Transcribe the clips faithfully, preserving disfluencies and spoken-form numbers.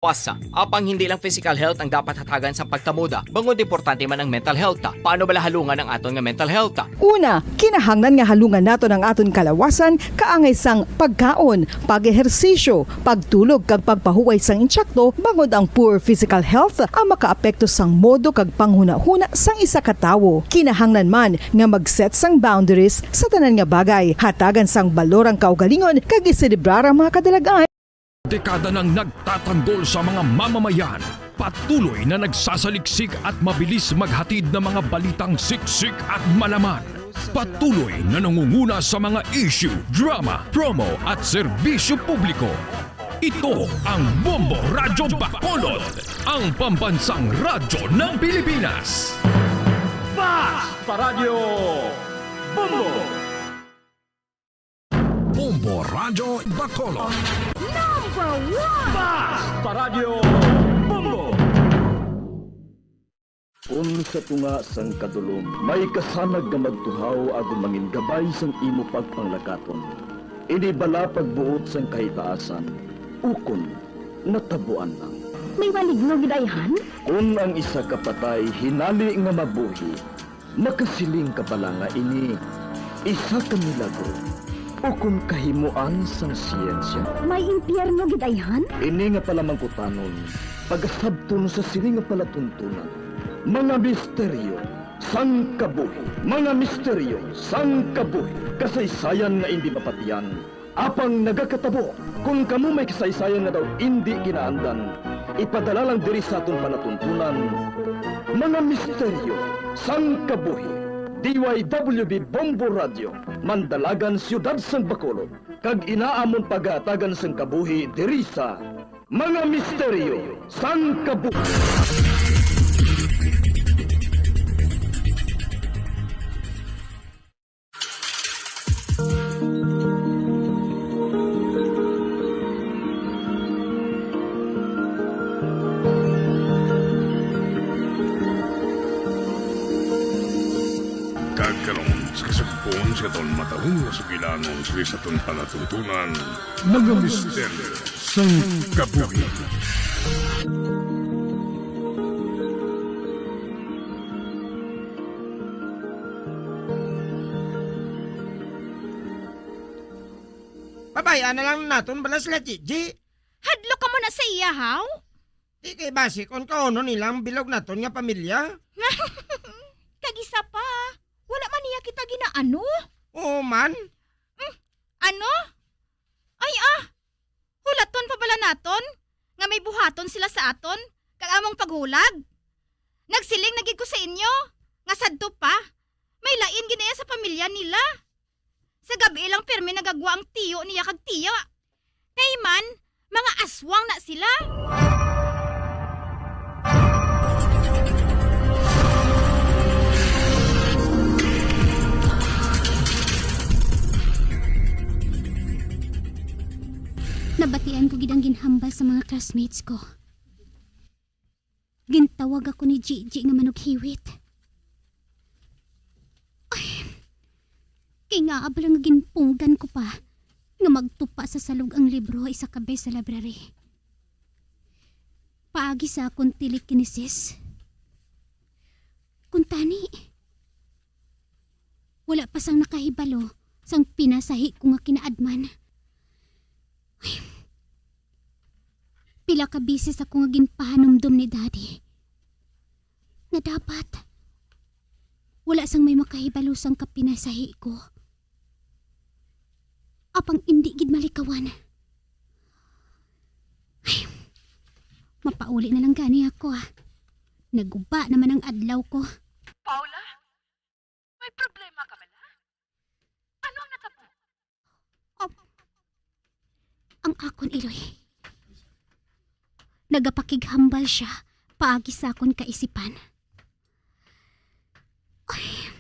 Wasa. Apang hindi lang physical health ang dapat hatagan sa pagtamuda, bangod importante man ang mental health. Paano bala halungan ang aton nga mental health? Una, kinahanglan nga halungan naton ang aton kalawasan kaangay sang pagkaon, pag-ehersisyo, pagtulog kag pagpahuway sang insakto, bangod ang poor physical health ang makaapekto sang modo kag panghunahuna sang isa ka tawo. Kinahanglan man nga mag-set sang boundaries sa tanan nga bagay, hatagan sang balor ang kaugalingon kag iselebrar ang mga kadalag-an. Dekada nang nagtatanggol sa mga mamamayan, patuloy na nagsasaliksik at mabilis maghatid ng mga balitang siksik at malaman. Patuloy na nangunguna sa mga issue, drama, promo at serbisyo publiko. Ito ang Bombo Radyo Bacolod, ang pambansang radyo ng Pilipinas. Basta Radyo Bombo! Bombo Radyo Bacolod. Number one! Basta Radyo Bombo! Kun sa tunga sang kadulom may kasanag nga magtuhaw agud mangin gabay sang imo pagpanglakaton, ini bala pagbuot sang kahitaasan, ukon natabuan lang. May maligno gid ayhan? Kun ang isa ka patay hinali nga mabuhi, makasiling ka bala nga ini isa ka milagro ukon kahimoan sang siyensya? May impyerno gid ayhan? Ini nga palamangkutanon pagasabton sa sini nga palatuntunan, mga misteryo sang kabuhi, mga misteryo sang kabuhi, kasaysayan nga indi mapatian, apang nagakatabo. Kon kamo may kasaysayan nga daw indi kinaandan, ipadala lang diri sa aton palatuntunan, mga misteryo sang kabuhi. D Y W B Bombo Radio, Mandalagan, Siyudad sang Bacolod, kag inaamon pagahatagan sang kabuhi diri sa Mga Misteryo sang Kabuhi. Kag karon, sa kasugpon sa aton matahong nga sugilanon sa aton palatuntunan, Mga Misteryo sang Kabuhi. Pabay-an na lang naton bala sila, Gigi. Hadlok ka mo na sa iya, haw? Di kay basi kon kaunon nila ang bilog naton nga pamilya. Kag isa pa, wala man niya kita ginaano. Oo man. Mm, ano? Ay, ah! Hulaton pa bala naton nga may buhaton sila sa aton kag among paghulag? Nagsiling na gid ko sa inyo nga sadto pa, may lain gid na iya sa pamilya nila. Sa gab-i lang pirmi nagagwa ang tiyo niya kag tiya. Kay man, mga aswang na sila. Nabatian ko gid ang ginhambal sa mga classmates ko. Gintawag ako ni Gigi nga manughiwit. Ay, kay ngaa bala nga ginpunggan ko pa nga magtupa sa salog ang libro isa ka bes sa library. Paagi sa akon telekinesis. Kuntani, wala pa sang nakahibalo sang pinasahi ko nga kinaadman. Pila ka bisis ako nga ginpahanumdom ni Daddy nga dapat wala sang may makahibalo sang kapinasahi ko. Apang indi gid malikawan. Ay, mapauli na lang gani ako, ah. Naguba naman ang adlaw ko. Paula? May problema ka bala? Ano ang natabo? Op. Ang akon iloy. Nagapakighambal siya paagi sa akon kaisipan. Ay.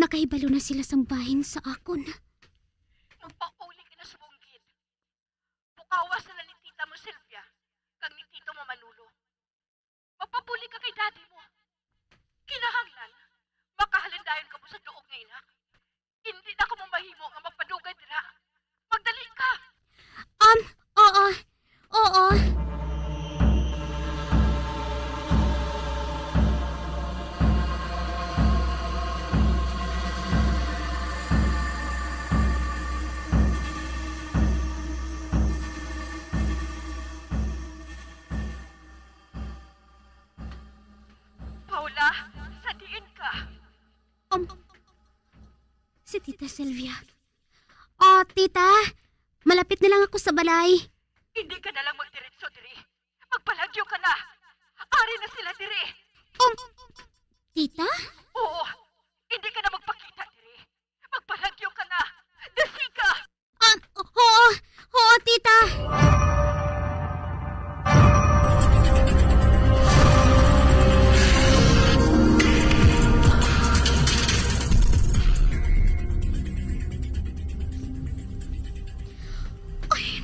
Nakahibalo na sila sang bahin sa akon. Magpauli ka na sa bungkid. Bukawa sila ni tita mo, Sylvia, kag ni tito mo, Manolo. Magpapuli ka kay daddy mo. Kinahanglan, makahalin dayon kamo sa duog nga ina. Indi na kamo mahimo nga magpadugay dira. Magdali ka! Um, oo. Oo. Tita Sylvia. Oh, tita, malapit na lang ako sa balay. Hindi ka na lang magdiretso diri. Magpalagyo ka na. Ari na sila diri. Um, tita? Oo, hindi ka na magpakita diri. Magpalagyo ka na. Dasi ka. Ah, oo, oo, tita. Ay,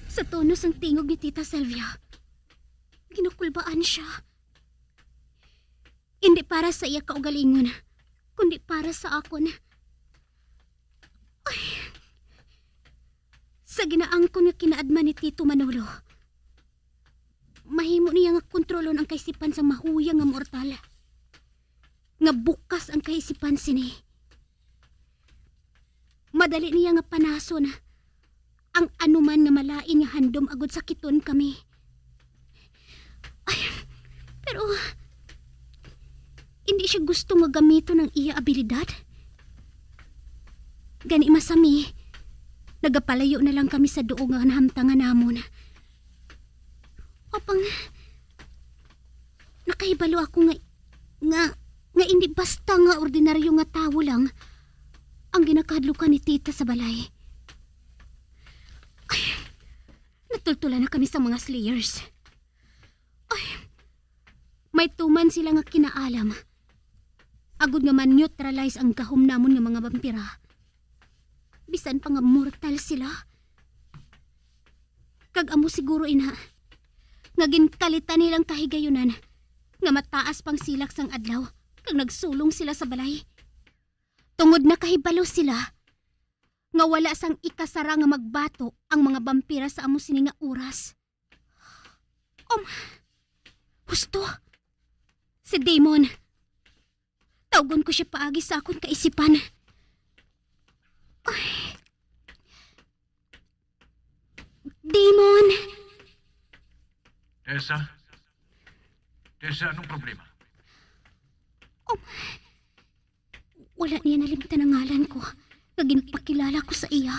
sa tono sang tingog ni Tita Sylvia, ginakulbaan siya. Indi para sa iya kaugalingon, kundi para sa akon. Ay. Sa ginaangkon nga kinaadman ni Tito Manolo, mahimo niya nga kontrolon ang kaisipan sang mahuyang nga mortal, nga bukas ang kaisipan sini. Madali niya nga panason ang anuman nga malain nga handom agud sakiton kami. Ay, pero hindi siya gusto nga gamiton ang iya abilidad. Gani, masami, nagapalayo na lang kami sa duog nga nahamtangan namon. Apang nakahibalo ako nga, nga, nga indi basta nga ordinaryo nga tawo lang ang ginakahadlukan ni Tita sa balay. Ay, natultulan na kami sa mga slayers. Ay, may tuman sila nga kinaalam agud nga ma-neutralize ang gahom namon nga mga vampira. Bisan pa nga mortal sila. Kag amo siguro ina nga ginkalitan nilang kahigayunan nga mataas pang silak sang adlaw kag nagsulong sila sa balay. Tungod nakahibalo sila nga wala sang ikasara nga magbato ang mga bampira sa amo sini nga oras. Um, husto. Si Damon. Tawgon ko siya paagi sa akon kaisipan. Ay. Damon! Tessa? Tessa, anong problema? Um, wala niya nalimtan ang ngalan ko nga ginpakilala ko sa iya.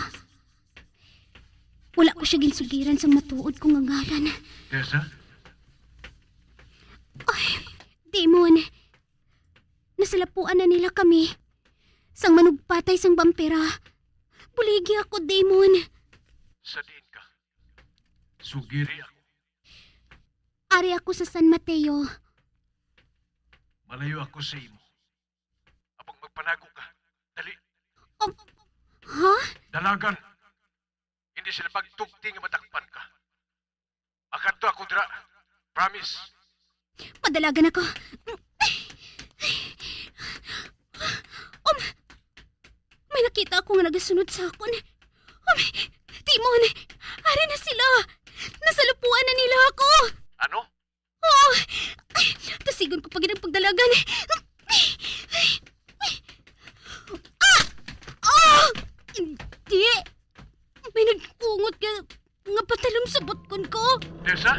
Wala ko siya ginsugiran sang matuod ko nga ngalan. Tessa? Ay, Damon. Nasalapuan na nila kami sang manugpatay sang bampira. Buligi ako, Damon. Sa diin ka? Sugiri ako. Ari ako sa San Mateo. Malayo ako sa imo. Apang magpanago ka. Dali. Um, ha? Dalagan. Hindi sila pagtugti nga madakpan ka. Makadto ako dira. Promise. Madalagan ako. Um, may nakita ako nga nagasunod sa akon. Um, Timon, ari na sila. Nasalupuan na nila ako. Ano? Oh, ay, tasigon ko pa gid ang pagdalagan. Ah! Ah! Hindi. May nag-ungot nga, nga patalom sa butkon ko. Tessa?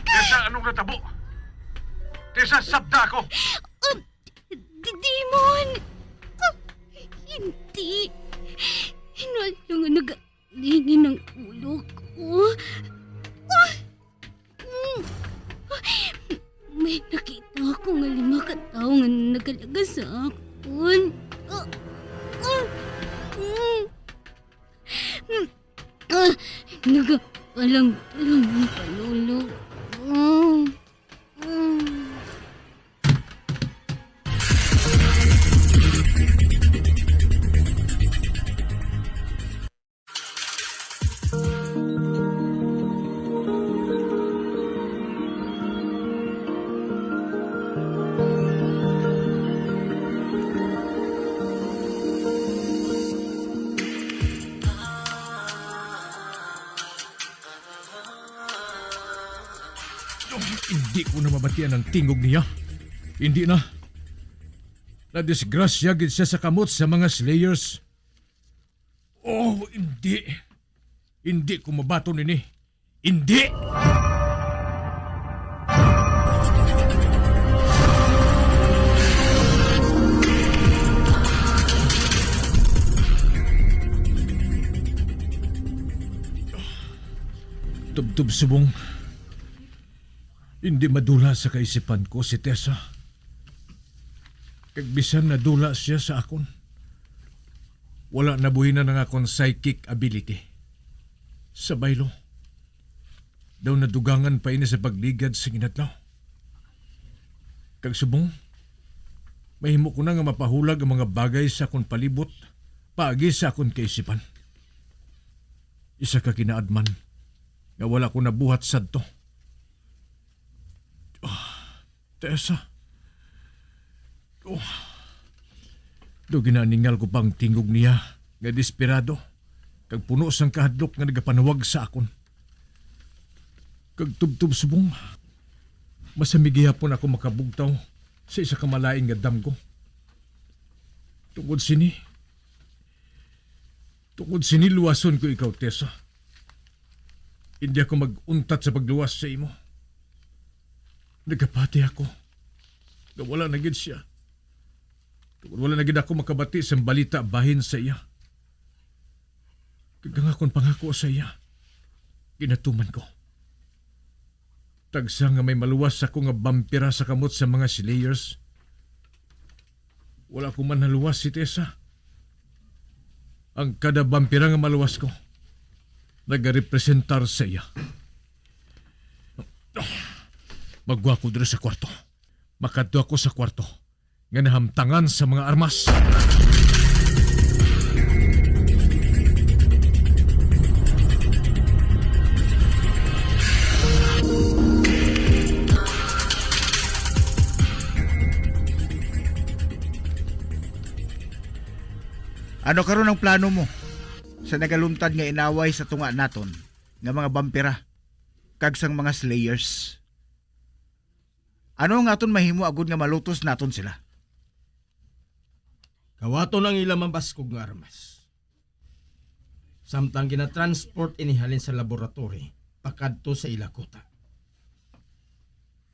Tessa, anong natabo? Tessa, sabda ako! Ah, di-, Damon! Ah, hindi. Hinala nga naga-, Lingin ang ulo ko. Ah! Mm. May nakita ako nga lima ka tawo nga nagalaga sa akon. Ah! Ah! Mm. Ah! Nagapalang-palang ang panulog ko. Mm. Hindi ko na mabatian ang tingog niya. Hindi na. Nadisgrasya gid siya sa kamot sa mga slayers. Oh, hindi. Hindi ko mabaton ini. Hindi! Tubtob subong, hindi madula sa kaisipan ko si Tessa. Kag bisan nadula siya sa akon, wala nabuhinan ang akon psychic ability. Sa baylo, daw nadugangan pa ini sa pagligad sa ginadlaw. Kag subong, mahimo ko na nga mapahulag ang mga bagay sa akon palibot paagi sa akon kaisipan. Isa ka kinaadman nga wala ko nabuhat sadto. Ah, Tessa. Oh. Do ginaningal ko pang tingog niya nga desperado kag puno sang kahadlok nga nagapanuwag sa akon. Kag tubtob subong, masami gihapon ako makabugtaw sa isa ka malain nga damgo. Tungod sini, tungod sini luwason ko ikaw, Tessa. Hindi ako mag-untat sa pagluwas sa imo. Nagapati ako nga wala na gid siya. Tungod wala na gid ako makabati sang balita bahin sa iya. Kag ang akon pangako sa iya, ginatuman ko. Tagsa nga may maluwas ako nga bampira sa kamot sa mga Slayers, wala ko man naluwas si Tessa. Ang kada bampira nga maluwas ko, nagarepresentar sa iya. Magwa ko diri sa kwarto. Makadto ako sa kwarto nga nahamtangan sa mga armas. Ano karon ang plano mo sa nagaluntad nga inaway sa tunga naton nga mga bampira kag sang mga slayers? Ano ang aton mahimo agod nga malutos naton sila? Kawaton ang ila mabaskog nga armas. Samtang ginatransport ini halin sa laboratory pakadto sa ila kuta.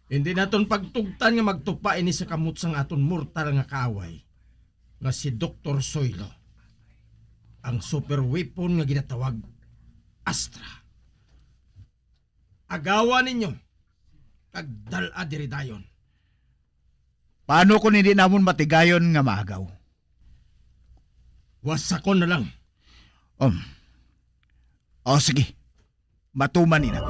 Hindi naton pagtugtan nga magtupa ini sa kamot sang aton mortal nga kaaway, nga si Doktor Zoilo, ang super weapon nga ginatawag Astra. Agawa ninyo kag dal-a diri dayon. Paano kon hindi namon matigayon nga maagaw? Wasakon na lang. Um. O, sige. Matuman ina.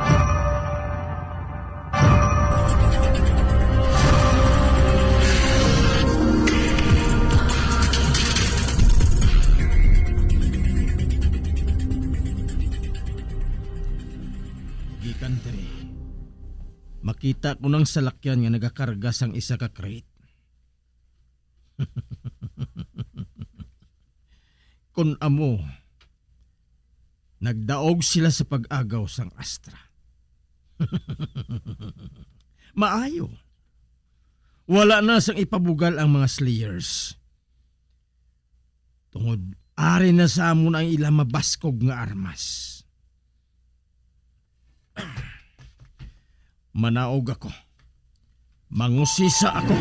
Gikan diri, makita ko nang salakyan nga nagakarga sang isa ka crate. Kon amo, nagdaog sila sa pag-agaw sang Astra. Maayo. Wala na sang ipabugal ang mga slayers. Tungod ari na sa amon ang ila mabaskog nga armas. Manaog ako. Mangusisa ako.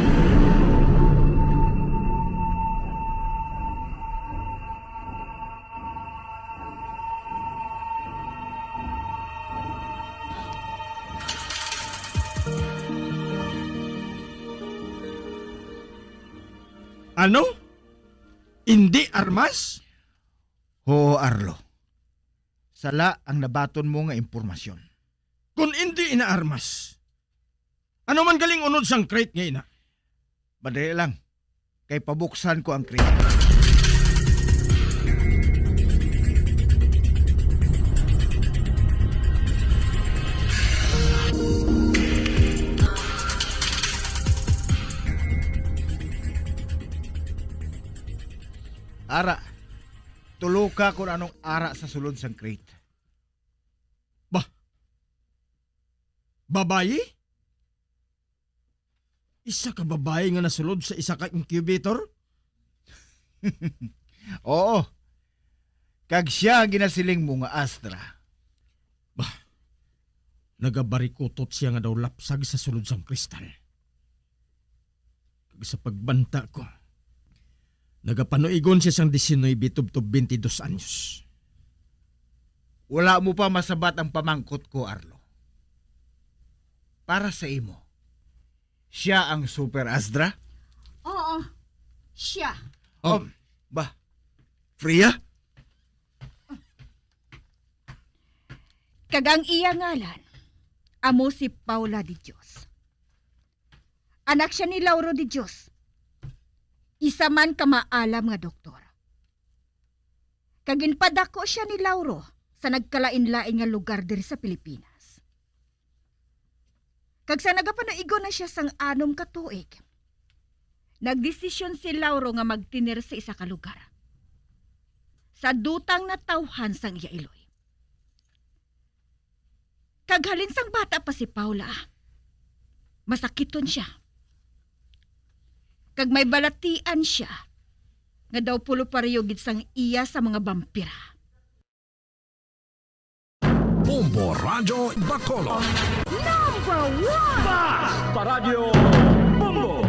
Ano? Indi armas? Huo, Arlo. Sala ang nabaton mo nga impormasyon. Kon indi ina armas, ano man galing unod sang crate nga ina? Madali lang, kay pabuksan ko ang crate. Ara, tuloka kon anong ara sa sulod sang crate. Bah, babayi? Isa ka babayi nga nasulod sa isa ka incubator? Oo. Kag sia ang ginasiling mo nga Astra. Bah, nagabarikutot sia nga daw lapsag sa sulod sang kristal. Kag sa pagbanta ko, nagapanuigon sia sang diecinuebe tubtob twenty-dos anyos. Wala mo pa masabat ang pamangkot ko, Arlo. Para sa imo, siya ang Super Asdra? Oo, siya. Oh, Um, ba? Freya? Kag ang iya ngalan, amo si Paula de Dios. Anak siya ni Lauro de Dios, isa man ka maalam nga doktor. Kag ginpadako siya ni Lauro sa nagkalain-lain nga lugar diri sa Pilipinas. Kag sa nagapanuigon na siya sang anom ka tuig, nagdesisyon si Lauro nga magtener sa isa ka lugar, sa dutang natawhan sang iya iloy. Kag halin sang bata pa si Paula, masakiton sia. Kag may balatian sia nga daw pulo pareho gid sang iya sa mga bampira. Bombo Radyo Bacolod. Number one! Basta Radyo Bombo!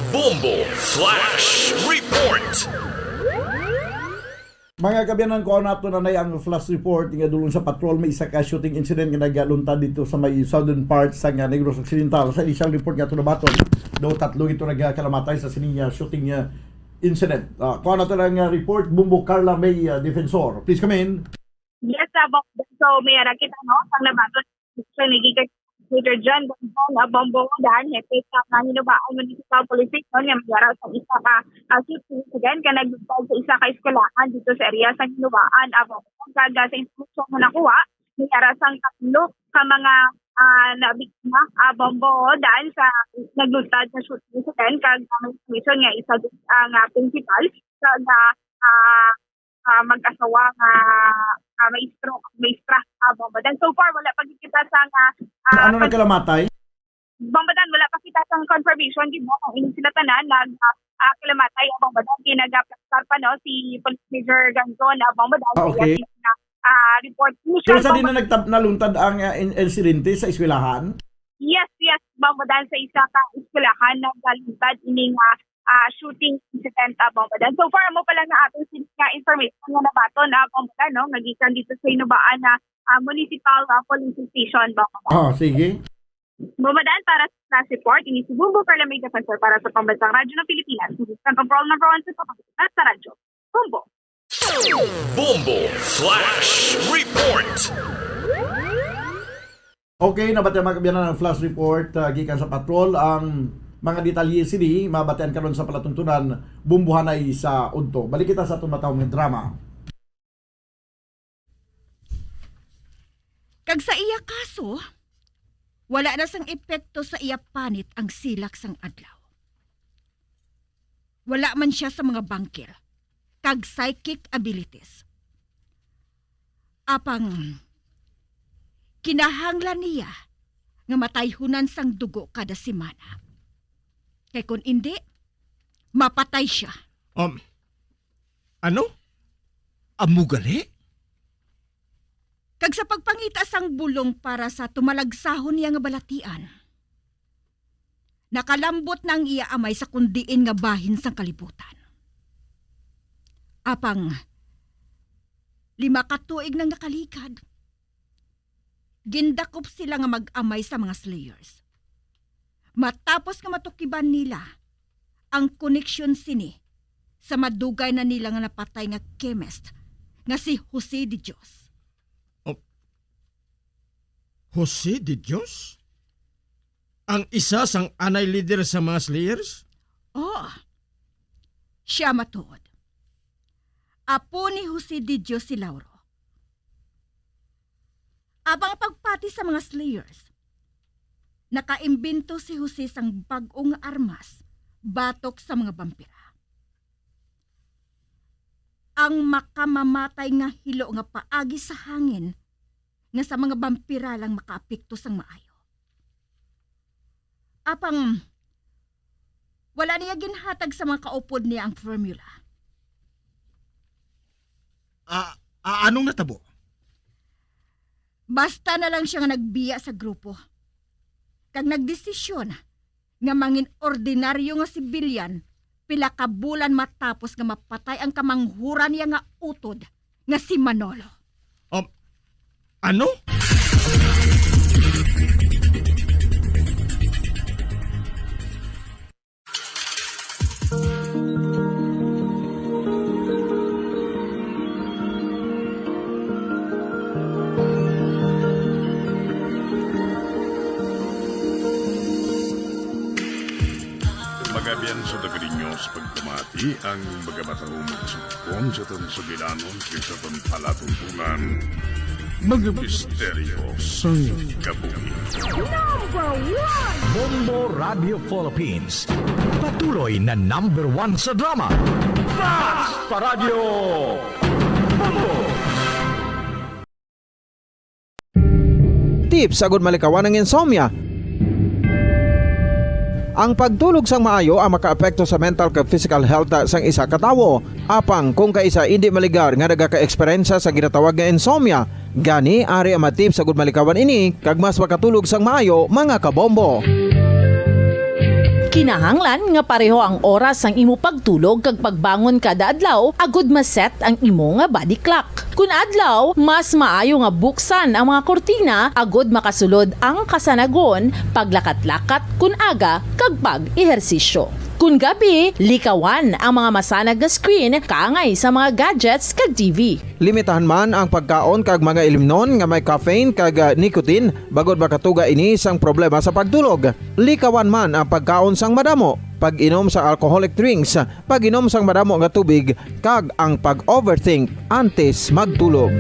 Bombo Flash Report! Mga kaabyanan, kuhaon nato na nay ang flash report nga dulong sa patrol. May isa ka shooting incident nga nagaluntad dito sa may southern part sa nga Negros Occidental. Sa initial report nga ito nabaton, daw tatlo ito nagkalamatay sa sining, ah, shooting, ah, incident. Ah, kuhaon nato na nga report, Bumbo Carla May, ah, Defensor. Please come in. Yes, uh, Bombo. So, may ara kita, no? Ang nabaton, so, nagikan Major John Bonbon, uh, Bombo Rodan, hepe sa mga Hinubaan Municipal Police Station, nga may ara sa isa ka, uh, shooting incident nga nagdugtong sa isa ka eskwelahan dito sa area sa Hinubaan, uh, Bombo. Kag, uh, sa impormasyon nga nakuha, may ara sang tatlo ka mga, uh, nabiktima, uh, Bombo Rodan, sa nagluntad nga shooting incident, kag, uh, may information nga isa din, uh, nga principal, kag, uh, uh, ah, mag-asawa nga, ah, maestro, maestra, ah, Bombo Dan. So far, wala pa gid kita sa nga, ah, Ano kon- nagkalamatay? Bombo Dan, wala pa kita sa confirmation, di ba? Kung ini sila tanan, nag, ah, ah, kalamatay, ah, Bombo Dan. Kaya nag-aplastar pa, no, si Police Major Ganzon, ah, Bombo Dan. Ah, Kaya okay. Sila na, ah, report. Initial Pero sa di na Bombo Dan. Nagtab-, naluntad ang, ah, in-, insidente sa eskwelahan? Yes, yes, Bombo Dan, sa isa ka eskwelahan, nagkaluntad ining, ah, ah, shooting incident, ah, Bombo Dan. So far, amo pa lang na ato sin-, nga information nga nabaton, ah, Bombo Dan, no? Nga gikan dito sa Hinubaan na, ah, Municipal, ah, Police Station, Bombo Dan. Ah, sige. Bombo Dan, para sa report, ini si Bumbo Carla May Defensor para sa Pambansang Radyo ng Pilipinas. Sa control number one sa Pambansang Radyo. Bumbo. Bombo Flash Report. Okay, nabatian, mga kaabyanan, ang flash report, ah, gikan sa patrol. Ang mga detalye sini mabatian karon sa palatuntunan, Bumbuhanay sa Udto. Balik kita sa aton matahom nga drama. Kag sa iya kaso, wala na sang epekto sa iya panit ang silak sang adlaw. Wala man sia sa mga bangkil kag psychic abilities. Apang kinahanglan niya nga matayhunan sang dugo kada semana. Kay kon indi, mapatay sia. Um, ano? Amo gali? Kag sa pagpangita sang bulong para sa tumalagsahon niya nga balatian, nakalambot na ang iya amay sa kundiin nga bahin sang kalibutan. Apang lima ka tuig nang nakaligad, gindakop sila nga mag-amay sa mga slayers. Matapos nga matukiban nila ang koneksyon sini sa madugay na nila nga napatay nga chemist nga si Jose de Dios. Oh. Jose de Dios? Ang isa sang anay lider sa mga slayers? Oo. Siya matuod. Apo ni Jose de Dios si Lauro. Apang pagpati sa mga slayers, nakaimbento si Jose sang bag-o nga armas batok sa mga bampira. Ang makamamatay nga hilo nga paagi sa hangin nga sa mga bampira lang makaapekto sang maayo. Apang wala niya ginhatag sa mga kaupod niya ang formula. Ah, ah, anong natabo? Basta na lang siya nga nagbiya sa grupo kag nagdesisyon nga mangin ordinaryo nga sibilyan pila ka bulan matapos nga mapatay ang kamanghuran niya nga utod nga si Manolo. Um, ano? Mga abyan, sa taga ninyo sa pagpamati, ang mga matahumog sa Kon sa aton sugilanon kay sa aton palatuntunan, mga misteryo sang kabuhi. Number one! Bombo Radio Philippines. Patuloy na number one sa drama. Basta Radyo Bombo! Tips agud malikawan ang insomnia. Ang pagtulog sang maayo ang makaapekto sa mental kag physical health sang isa ka tawo. Apang kung kaisa indi maligar nga nagaka-eksperyensya sa ginatawag nga insomnia, gani ari ang mga tips agud malikawan ini kag mas makatulog sang maayo, mga kabombo. Kinahanglan nga pareho ang oras sang imo pagtulog kag pagbangon kada adlaw agud ma-set ang imo nga body clock. Kun adlaw, mas maayo nga buksan ang mga kurtina agud makasulod ang kasanagon, paglakat-lakat kun aga, kag pag-ehersisyo. Kun gabi, likawan ang mga masanag nga screen kaangay sa mga gadgets kag T V. Limitahan man ang pagkaon kag mga ilimnon nga may caffeine kag, ah, nicotine, bangod makatuga ini sang problema sa pagtulog. Likawan man ang pagkaon sang madamo, pag-inom sa alcoholic drinks, pag-inom sang madamo nga tubig, kag ang pag-overthink antes magtulog.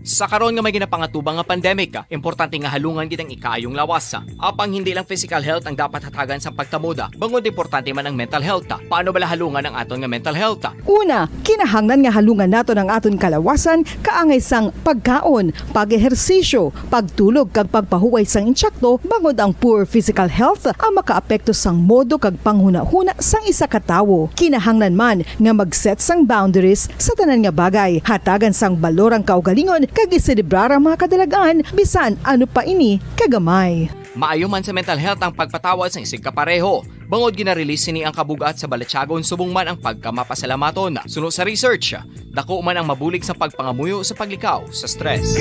Sa karon nga may ginapangatubang nga pandemic, importante nga halungan gid ang ikaayong lawas. Apang hindi lang physical health ang dapat hatagan sang pagtamuda, bangod importante man ang mental health. Paano bala halungan ang aton nga mental health? Una, kinahanglan nga halungan naton ang aton kalawasan kaangay sang pagkaon, pag-ehersisyo, pagtulog kag pagpahuway sang insakto, bangod ang poor physical health ang makaapekto sang modo kag panghunahuna sang isa ka tawo. Kinahanglan man nga mag-set sang boundaries sa tanan nga bagay, hatagan sang balor ang kaugalingon kag iselebrar ang mga kadalag-an, bisan ano pa ini kagamay. Maayo man sa mental health ang pagpatawad sang isigkapareho, bangod gina-release sini ang kabug-at sa balatyagon subong man ang pagkamapasalamaton. Suno sa research, dako man ang mabulig sa pagpangamuyo sa paglikaw sa stress.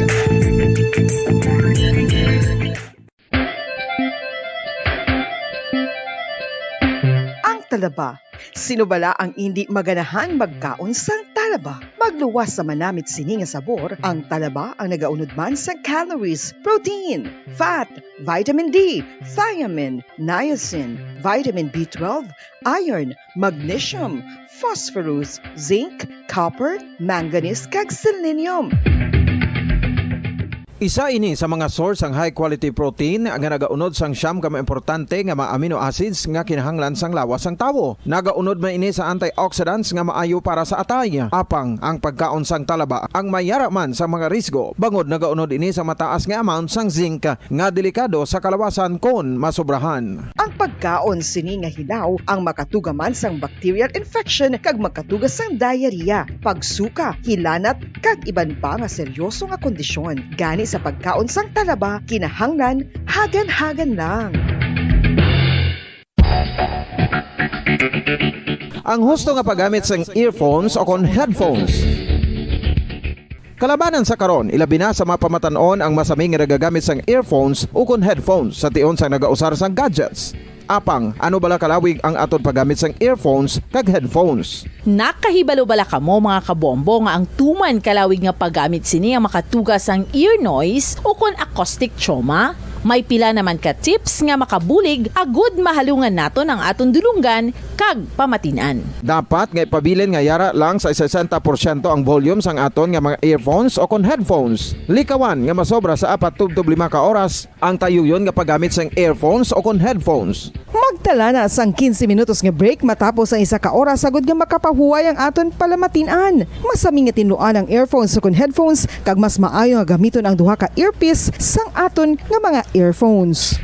Ang talaba. Sino bala ang indi maganahan magkaon sang talaba? Magluwas sa manamit sini nga sabor, ang talaba ang nagaunod man sa calories, protein, fat, vitamin D, thiamine, niacin, vitamin B twelve, iron, magnesium, phosphorus, zinc, copper, manganese, kag selenium. Isa ini sa mga source sang high quality protein nga nagaunod sang siyam ka mga importante nga mga amino acids nga kinahanglan sang lawas sang tawo. Nagaunod man ini sa antioxidants nga maayo para sa atay. Apang ang pagkaon sang talaba ang may yara man sa mga risgo, bangod nagaunod ini sa mataas nga amount sang zinc nga delikado sa kalawasan kon masobrahan. Ang pagkaon sini nga hilaw ang makatuga man sang bacterial infection kag makatuga sang diarrhea, pagsuka, hilanat, kag iban pa nga seryoso nga kondisyon. Gani sa pagkaon sang talaba, kinahanglan hagan-hagan lang. Ang husto nga paggamit sang earphones o kon headphones. Kalabanan sa karon, ilabi na sa mga pamatan-on ang masami nga nagagamit sang earphones ukon headphones sa tion sang nagausar sang gadgets. Apang, ano bala kalawig ang aton paggamit sang earphones kag headphones? Nakahibalo bala kamo, mga kabombo, nga ang tuman kalawig nga paggamit sini ang makatuga sang ear noise ukon acoustic trauma? May pila naman ka tips nga makabulig agud mahalungan naton ang aton dulonggan kag pamatin-an. Dapat nga ipabilin nga yara lang sa sesenta porsyento ang volume sang aton nga mga earphones o kon headphones. Likawan nga masobra sa apat tubtob lima ka oras ang tayuyon nga paggamit sang earphones o kon headphones. Magtala na sang quince minutos nga break matapos ang isa ka oras agud nga makapahuway ang aton palamatin-an. Masami nga tinluan ang earphones o kon headphones, kag mas maayo nga gamiton ang duha ka earpiece sang aton nga mga earphones.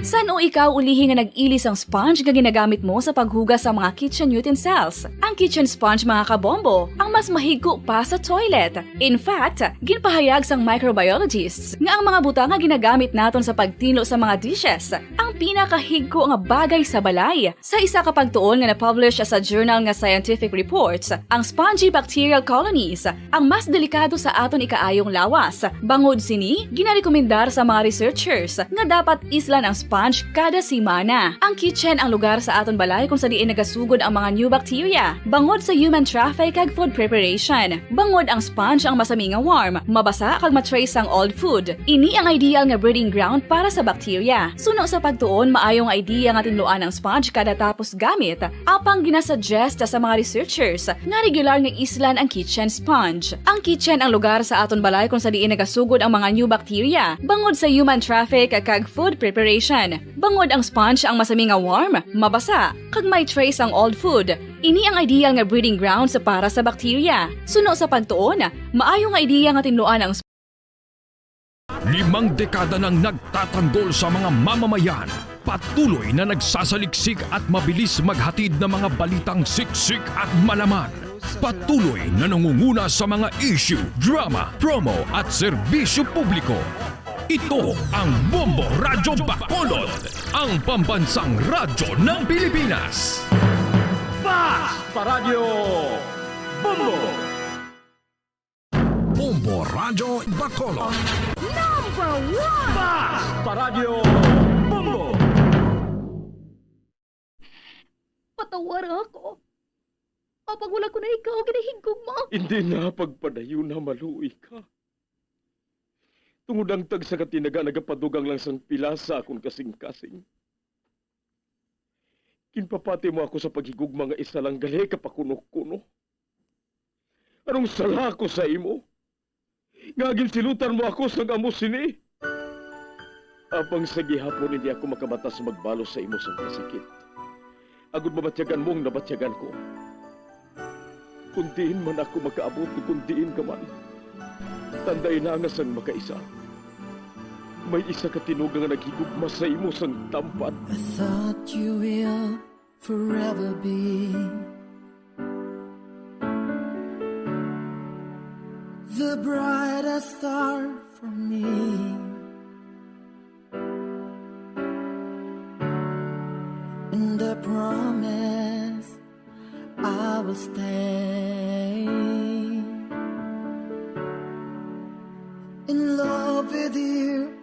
San Ikaw ulihi nga nag-ili sang sponge nga ginagamit mo sa paghugas sa mga kitchen utensils. Ang kitchen sponge, mga kabombo, ang mas mahigko pa sa toilet. In fact, ginpahayag sang microbiologists nga ang mga butang nga ginagamit naton sa pagtinlo sa mga dishes ang pinakahigko nga bagay sa balay. Sa isa ka pagtuon nga na-publish sa journal nga Scientific Reports, ang spongy bacterial colonies ang mas delikado sa aton ikaayong lawas. Bangod sini, ginarekomendar sa mga researchers nga dapat islan ang sponge kada semana. Ang kitchen ang lugar sa aton balay kung sa diin nagasugod ang mga new bacteria, bangod sa human traffic kag food preparation. Bangod ang sponge ang masami nga warm, mabasa kag ma-trace ang old food. Ini ang ideal nga breeding ground para sa bacteria. Suno sa pagtuon, maayo nga idea nga tinluan ang sponge kada tapos gamit, apang ginasuggest sa mga researchers nga regular nga islan ang kitchen sponge. Ang kitchen ang lugar sa aton balay kung sa diin nagasugod ang mga new bacteria, bangod sa human traffic kag food preparation. Bangod ang sponge ang masami nga warm, mabasa, kag may trace ang old food. Ini ang ideal nga breeding grounds para sa bacteria. Suno sa pagtuon, maayo nga idea nga tinluan ang Limang dekada nang nagtatanggol sa mga mamamayan, patuloy na nagsasaliksik at mabilis maghatid ng mga balitang siksik at malaman. Patuloy na nangunguna sa mga issue, drama, promo at serbisyo publiko. Ito ang Bombo Radyo Bacolod, ang pambansang radyo ng Pilipinas. Basta Radyo Bombo! Bombo Radyo Bacolod. Number one! Basta Radyo Bombo! Patawara ako. Apang wala ko na ikaw ginahigugma. Hindi na pagpadayon na maluoy ka. Tungod ang tagsa ka tinaga nagapadugang lang sang pila sa akon kasing-kasing. Ginpapati mo ako sa paghigugma nga isa lang gali ka pakuno-kuno. Anong sala ko sa imo? Nga ginsilutan mo ako sang amo sini? Apang sa gihapon hindi ako makabatas magbalos sa imo sang kasakit, agod mabatyagan mo ang nabatyagan ko. Kung diin man ako makaabot, kung diin ka man, tandai na nga sang makaisa, may isa ka tinuga nga naghigugma sa imo sang tampad. I thought you will forever be the brightest star for me. And I promise I will stay in love with you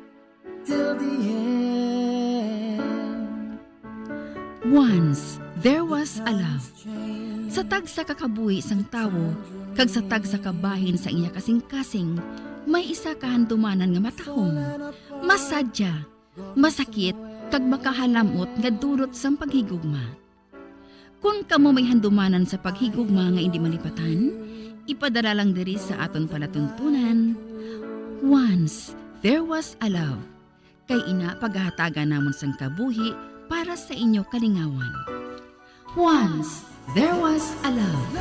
till the end. Once, there was a love. Sa tagsa ka kabuhi sang tawo, kag sa tagsa ka bahin sa iya kasing-kasing, may isa ka handumanan nga matahom, masadya, masakit, kag makahalam-ot nga dulot sang paghigugma. Kon kamo may handumanan sa paghigugma nga indi malipatan, ipadala lang diri sa aton palatuntunan, Once There Was a Love. Kay ina, pagahatagan namon sang kabuhi para sa inyo kalingawan. Once There Was a Love.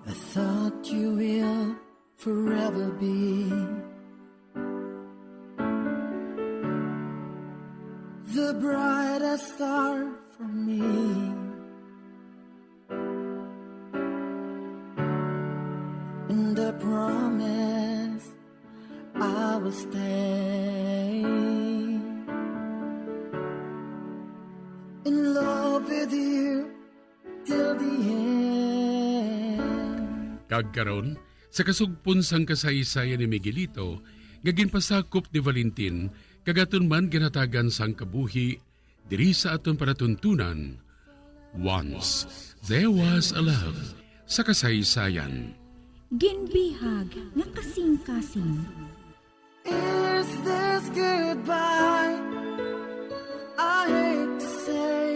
I thought you will forever be the brightest star for me. And I promise I will stay in love with you till the end. Kag karon, sa kasugpon sang kasaysayan ni Miguelito nga ginpasakop ni Valentin, kag aton man ginhatagan sang kabuhi diri sa aton palatuntunan, Once There Was a Love. sa kasaysayan. Ginbihag nga kasing-kasing. Is this goodbye? I hate to say.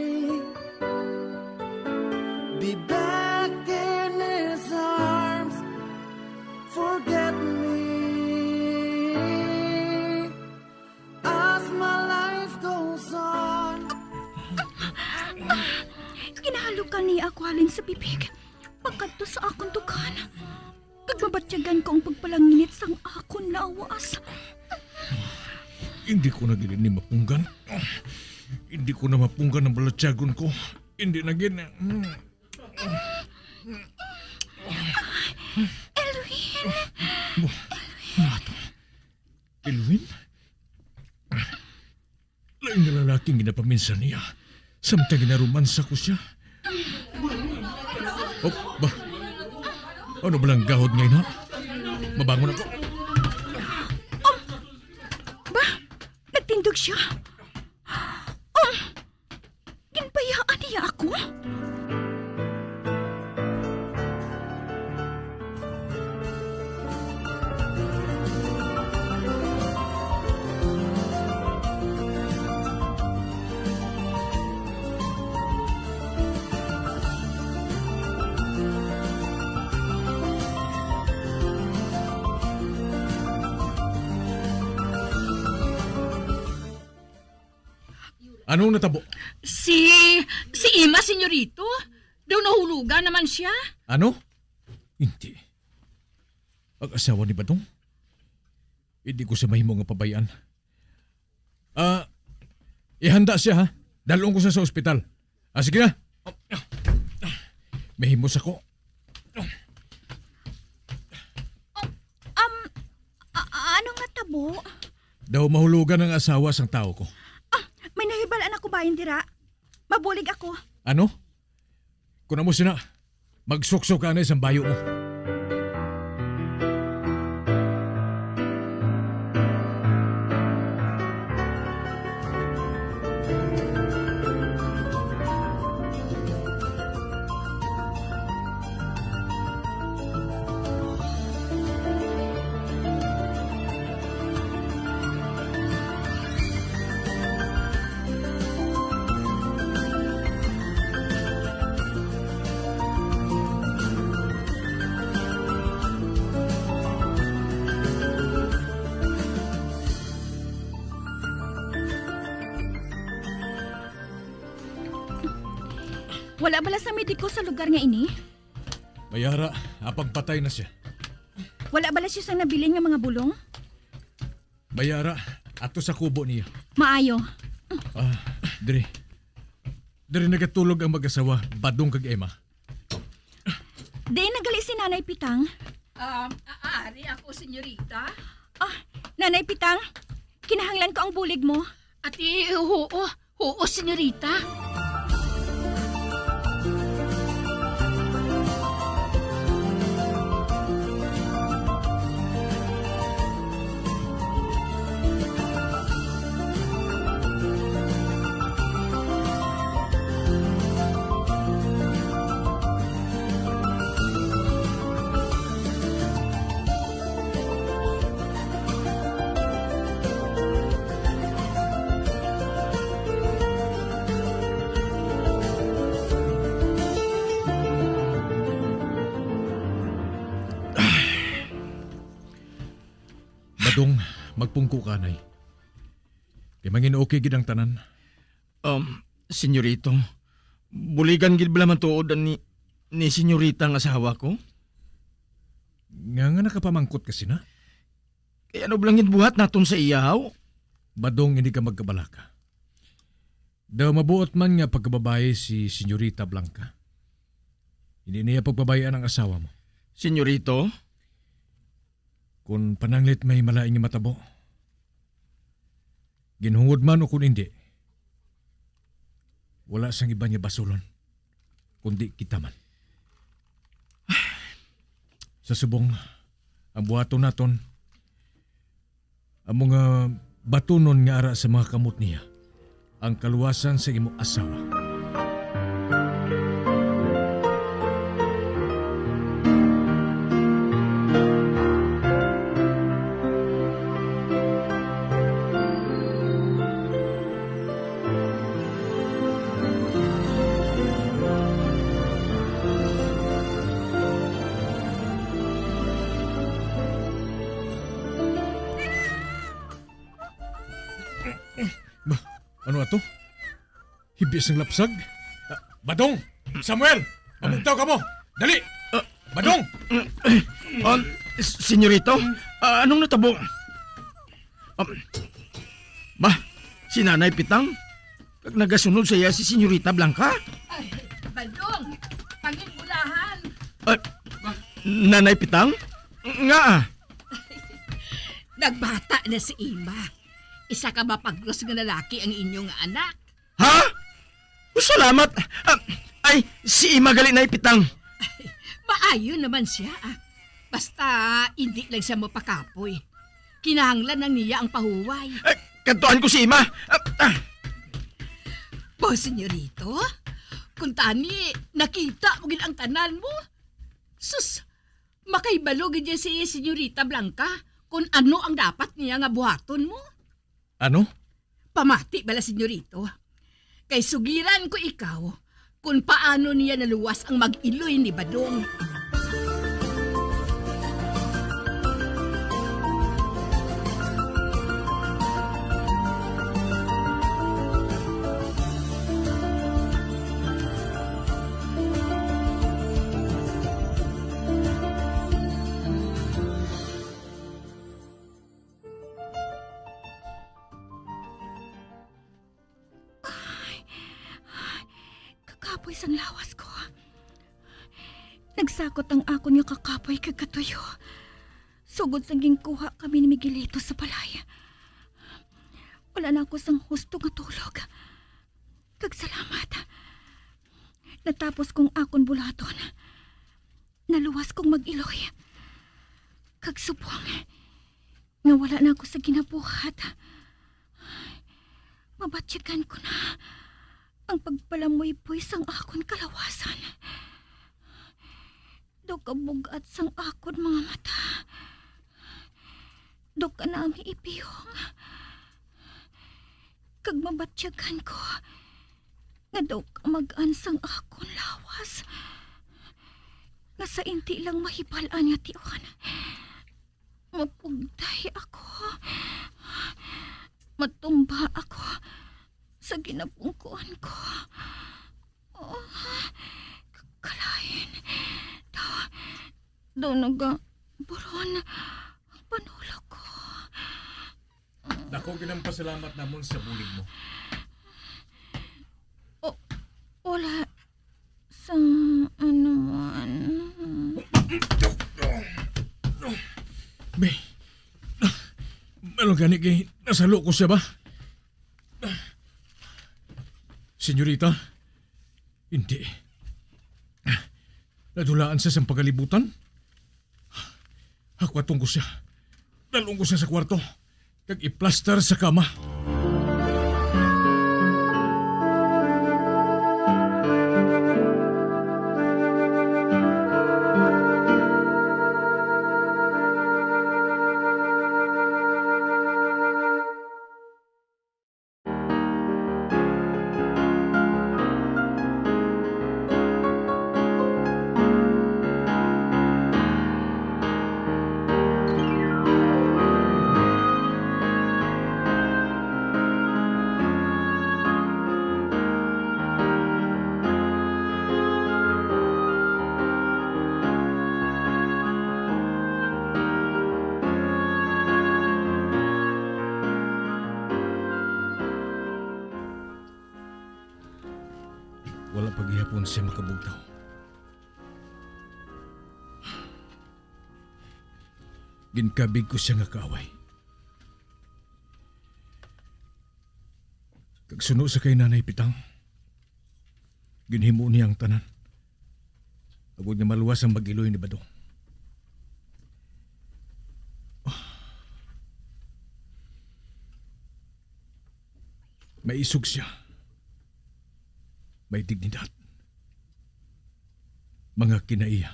Be back in his arms. Forget me as my life goes on. Ginahalokan niya ako halin sa bibig. Pagkadto sa akon dughan, kag mabatyagan ko ang pagpalanginit sang akon lawas. Hindi ko na gid ini mapunggan. Hindi ko na mapunggan ang balatyagon ko. Hindi na gid. Elwin! Ano to? Elwin? Lain nga lalaki ang ginapaminsan niya, samtang ginaromansa ko siya. Oh, ba? Ano ba lang gahod ngayon, ha? Mabangon ako. Ba? Nagtindog siya? Oh! Ginbayaan niya ako? Anong natabo? Si, si Ima, senyorito. Daw nahulugan naman siya. Ano? Hindi. Ang asawa ni Badong? Hindi ko siya mahimo nga pabayaan. Ah, ihanda siya, ha? Dalon ko siya sa ospital. Ah, sige na. Mahimo sa ko. Oh, um, a-, a-, ano nga tabo? Daw mahulugan ang asawa sang tawo ko. Ah, may nahibalaan ako bahin dira. Mabulig ako. Ano? Kung amo sina, magsuksok ka na isang bayo mo. Wala bala sa mediko sa lugar nga ini? Mayara, apang patay na siya. Wala bala siya sang nabilin nga mga bulong? Mayara, ato sa kubo niya. Maayo. Ah, diri. Diri nagatulog ang mag-asawa, Badong kag Emma. Diin na gali si Nanay Pitang? Um, a-, ari ako, senyorita. Ah, Nanay Pitang, kinahanglan ko ang bulig mo. Ati, oo, oo, senyorita. Badong, magpungko ka, anay. Kay mangin-okay gid ang tanan. Um, senyorito, buligan gid bala man tuod ni, ni senyorita ang asawa ko? Nga, nga nakapamangkot ka sina? Kay ano bala gid buhat naton sa iya, haw? Badong, hindi ka magkabalaka. Daw mabuot man nga pagkababayi si Senyorita Blanca. Hindi niya pagbabayaan ang asawa mo. Senyorito? Kung pananglit may malain nga matabo, ginhungod man o kung hindi, wala sang iban nga basulon, kundi kita man. Sa subong, ang buhaton naton, amo nga batunon nga ara sa mga kamot niya ang kaluwasan sa imo asawa. Ano ato? Hibi sang lapsag? Ah, Badong! Samuel! Pamugtaw kamo! Dali! Ah, Badong! Ah, senyorito, ah, anong natabo? Um, ba, si Nanay Pitang? Kag nagasunod sa iya si Senyorita Blanca? Ay, Badong! Panginbulahan! Ah, Nanay Pitang? Nga, ah. Nagbata na si Ima. Isa ka mapagros nga lalaki ang inyo nga anak. Ha? Oh, salamat. Ah, ay, si Ima gali, Nay Pitang. Ay, maayo naman siya, ah. Basta, hindi lang siya mapakapoy. Kinahanglan lang niya ang pahuway. Eh, kadtuan ko si Ima. Ah, ah. Po, senyorito, kung tani, nakita mo gid ang tanan mo. Sus, makahibalo gid niya si Senyorita Blanca kung ano ang dapat niya nga buhaton mo. Ano? Pamati bala, senyorito. Kay sugiran ko ikaw kung paano niya naluwas ang mag-iloy ni Badong. Ay, kakapoy sang lawas ko. Nagsakot ang akon nga kakapoy kag katuyo. Sugod sang ginkuha kami ni Miguelito sa balay, wala na ako sang husto nga tulog. Kag salamat, natapos kong akon bulaton. Naluwas kong mag-iloy. Kag subong nga wala na ako sa ginabuhat, mabatyagan ko na ang pagpalamuyboy sang akon kalawasan. Daw kabug-at sang akon mga mata. Daw kanami ipiyong. Kag mabatyagan ko nga daw kamag-an sang akon lawas nga sa inti lang mahibal-an nga tion, mapugday ako. Matumba ako sa ginapungkuan ko. Oh, kalain. Daw, daw nagaburon ang panulog ko. Dako ginapasalamat namon sa bulig mo. O, wala sang anuman. May, ano gani kay nasalo ko siya ba? Senyorita, hindi. Nadulaan siya sang pagalibutan. Hakwaton ko siya. Dalon ko siya sa kwarto. Kag iplastar sa kama. Wala pa gihapon siya makabugtaw. Ginkabig ko siya nga kaaway. Kag suno sa kay Nanay Pitang, ginhimo niya ang tanan, agod nga maluwas ang mag-iloy ni Badong. Maisog siya. May dignidad. Mga kinaiya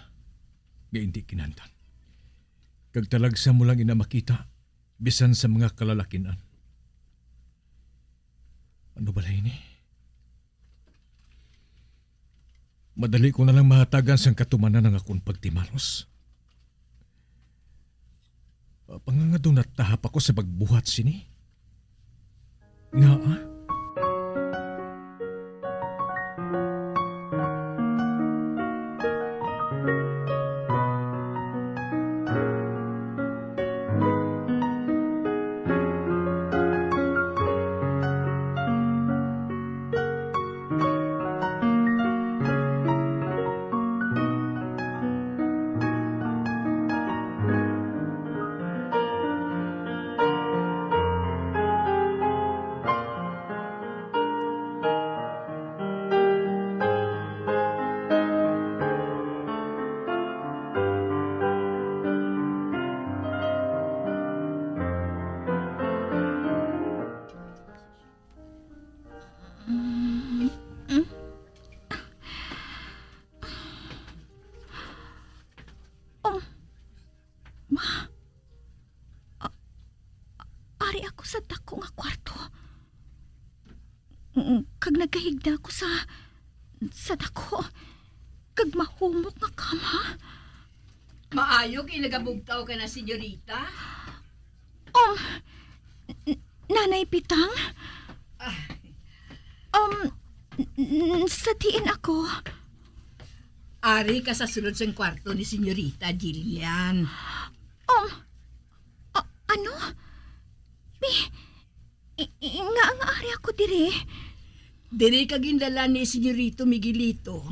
nga indi kinahanglan. Kag talagsa mo lang ina makita, bisan sa mga kalalakin-an. Ano bala ini? Madali ko na lang mahatagan sang katumanan ang akon pagtimalos. Pangangadto natahap ako sa pagbuhat sini. Ngaa? Ma, a-, ari ako sa dako nga kwarto. Mm, kag nagahigda ako sa, sa dako kag mahumok nga kama. Maayo kay nagabugtaw ka na, senyorita. Um, n-, Nanay Pitang? Ah. Um, n-, n-, sa diin ako? Ari ka sa sulod sang kwarto ni Senyorita Jillian. Um, a-, ano? Mi-, i-, i-, nga, nga ari ako diri? Diri ka gindalan ni Senyorito Miguelito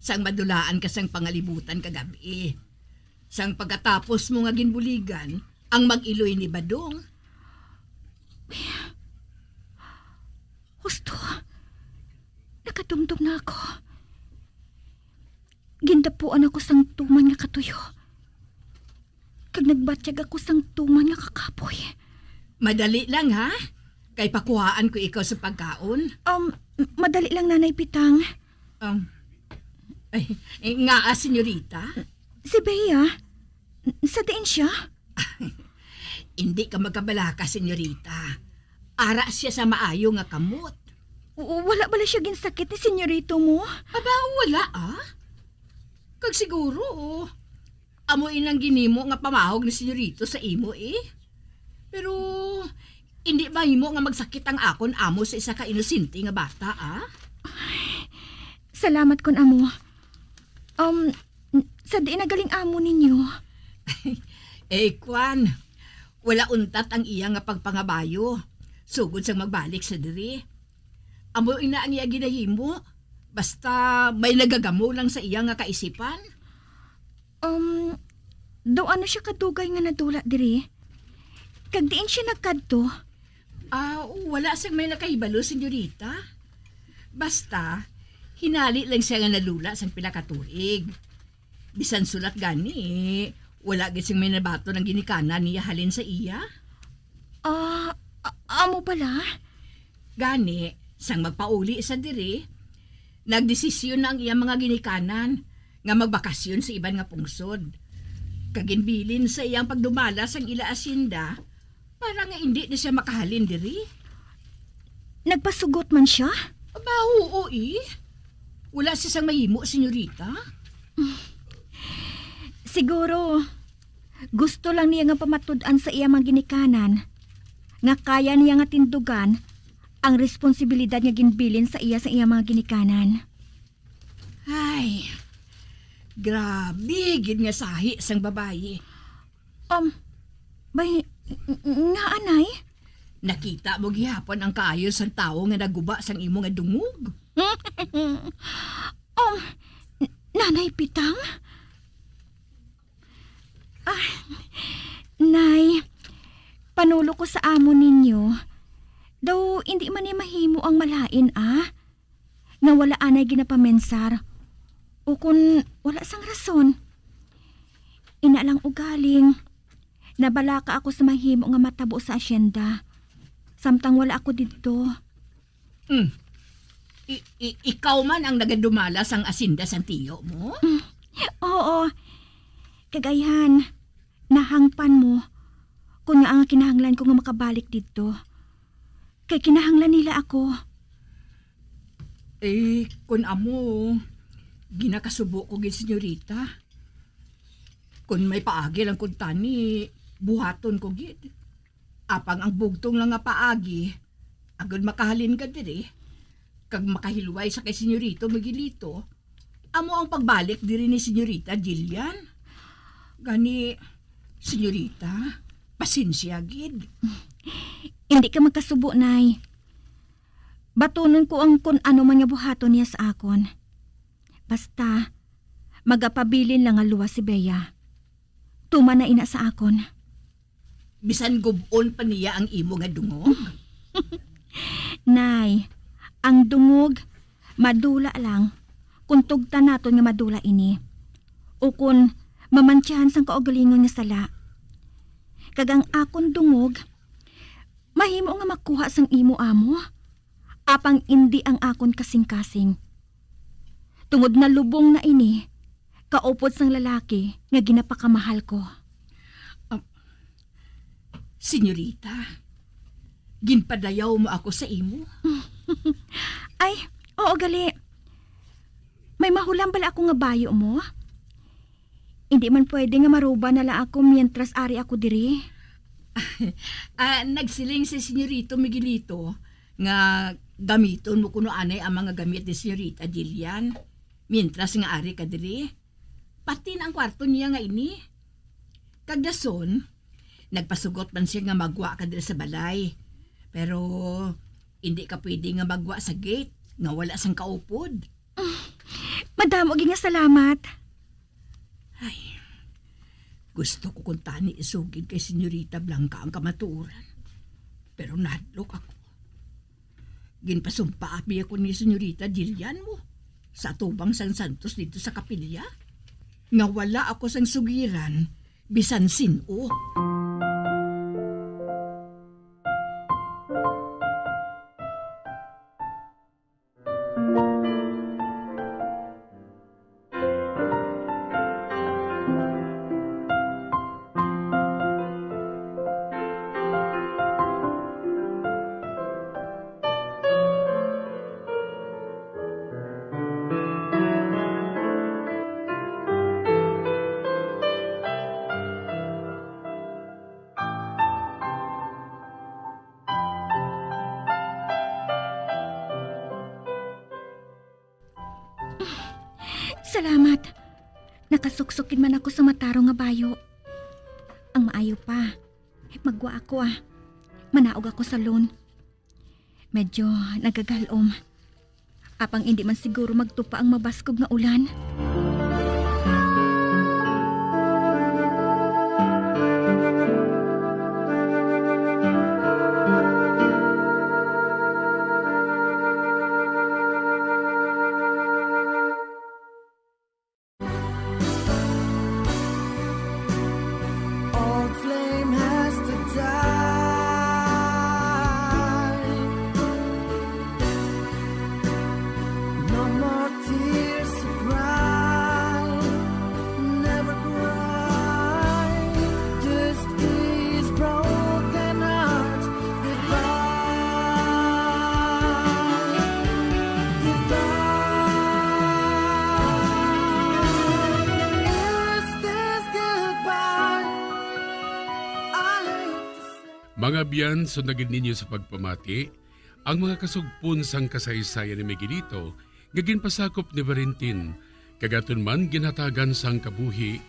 sang madulaan ka sang pangalibutan kagab-i. Sang pagkatapos mo nga ginbuligan ang mag-iloy ni Badong. Husto, nakadumdom na ako. Gindapuan ako sang tuman nga katuyo, kag nagbatyag ako sang tuman nga kakapoy. Madali lang, ha? Kay pakuhaan ko ikaw sa pagkaon. Um, m-, madali lang, Nanay Pitang. Um, ay, eh, nga, ah, senyorita? Si Bea, sa diin siya? Hindi ka magkabalaka, senyorita. Ara siya sa maayo nga kamot. W-, wala bala siya ginsakit ni senyorito mo? Aba, wala, ah. Kag siguro, oh, amo inang ginimo nga pamahog ni senyorito sa imo, eh. Pero, hindi mahimo nga magsakit ang akon amo sa isa ka inosente nga bata, ah. Salamat kon amo. Um, n-, sa diin nagaling amo ninyo? Eh, kwan, wala untat ang iya nga pagpangabayo sugod sang magbalik sa diri. Amo ina ang iya ginahimo, basta may nagagamo lang sa iya nga kaisipan. Um, daw ano siya kadugay nga nadula diri? Kag diin siya nagkadto? Ah, wala sang may nakahibalo, senyorita. Basta, hinali lang siya nga nadula sang pila ka tuig. Bisan sulat gani, wala gid sing may nabaton ang ginikanan niya halin sa iya. Ah, a-, amo bala? Gani, sang magpauli sa diri, nagdesisyon na ang iya mga ginikanan nga magbakasyon sa iban nga pungsod. Kag ginbilin sa iya ang pagdumala sang ila asyenda para nga indi na siya makahalin diri. Nagpasugot man siya? Aba, oo, eh. Wala siya sang mahimo, senyorita. Siguro, gusto lang niya nga pamatud-an sa iya mga ginikanan nga kaya niya nga tindugan ang responsibilidad nga ginbilin sa iya sa iya mga ginikanan. Ay, grabe gid nga sahi sang babayi. Um, bay, ng-, nga anay? Nakita mo gihapon ang kaayo sang tawo nga naguba sang imo nga dungog? Um, n-, Nanay Pitang? Ah, Nay, panulo ko sa amo ninyo. Daw hindi man ni mahimo ang malain, ah, nga wala anay ginapamensar, ukon wala sang rason. Ina lang ugaling, nabalaka ako sa mahimo nga matabo sa asyenda, samtang wala ako didto. Hmm. I-, i-, ikaw man ang nagadumala sang asinda sang tiyo mo? Mm. Oo. Kag ayhan, nahangpan mo, kun nga ang kinahanglan ko nga makabalik didto. Kay kinahanglan nila ako. Eh, kun amo, ginakasubo ko gid, senyorita. Kun may paagi lang kuntani, buhaton ko gid. Apang ang bugtong lang nga paagi, agud makahalin ka diri, kag makahilway sa kay Senyorito Miguelito, amo ang pagbalik diri ni Senyorita Jillian. Gani, Senyorita, pasensya gid. Hindi ka magkasubo, Nay. Batunon ko ang kun ano man nga buhaton niya sa akon. Basta, magapabilin lang nga luwas si Bea. Tuman na ina sa akon. Bisan gub-on pa niya ang imo nga dungog? Nay, ang dungog, madula lang kung tugtan naton nga madula ini, o kun mamantyahan sang kaugalingon nga sala. Kag ang akon dungog, mahimo nga makuha sang imo amo, apang indi ang akon kasing-kasing. Tungod nalubong na ini, kaupod sang lalaki nga ginapakamahal ko. Senyorita, ginpadayaw mo ako sa imo. Ay, oo, gali. May mahulam bala ako nga bayo mo? Hindi man pwede nga maruba na lang ako mientras ari ako diri. Ah, nagsiling si Senyorito Miguelito nga gamiton mo kuno anay ang mga gamit ni Senyorita Jillian mientras nga ari ka diri. Pati na ang kwarto niya nga ini. Kag dason, nagpasugot man siya nga magwa ka diri sa balay. Pero hindi ka pwede nga magwa sa gate nga wala sang kaupod. Madamo gid nga salamat. Ay, gusto ko kuntani isugid kay Senyorita Blanca ang kamatuoran. Pero nahadlok ako. Ginpasumpa abi ako ni Senyorita Jillian mo sa atubang sang santos dito sa kapilya, nga wala ako sang sugiran bisan sin-o. Salamat. Nakasuksok gid man ako sa matarong nga bayo. Ang maayo pa, magwa ako, ah. Manaog ako sa loan. Medyo nagagalom. Apang indi man siguro magtupa ang mabaskog nga ulan. All flame has to die. No more tears to cry. Never cry. This is broken heart. Goodbye. Goodbye. Is this goodbye? I hate to say. Mga abyan, sundagin ninyo sa pagpamati ang mga kasugpon sang kasaysayan ni Miguelito nga ginpasakop ni Valentin, kag aton man ginhatagan sang kabuhi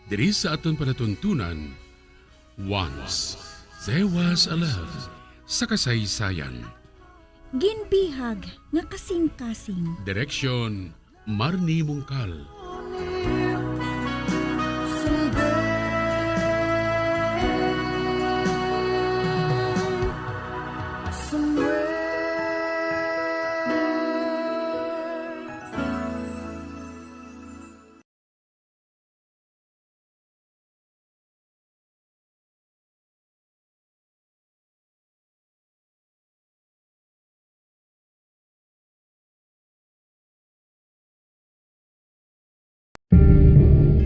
diri sa aton palatuntunan. Once, there was a love sa kasaysayan. Ginbihag nga kasing-kasing. Direksyon, Marnie Mungkal.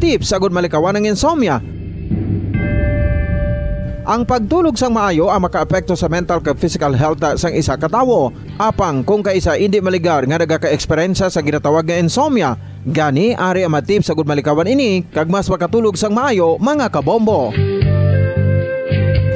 Tips agud malikawan ang insomnia. Ang pagtulog sang maayo ang makaapekto sa mental kag physical health sang isa ka tawo. Apang kung kaisa indi maligar nga nagaka-eksperyensya sa ginatawag nga insomnia, gani ari ang mga tips agud malikawan ini kag mas makatulog sang maayo, mga kabombo.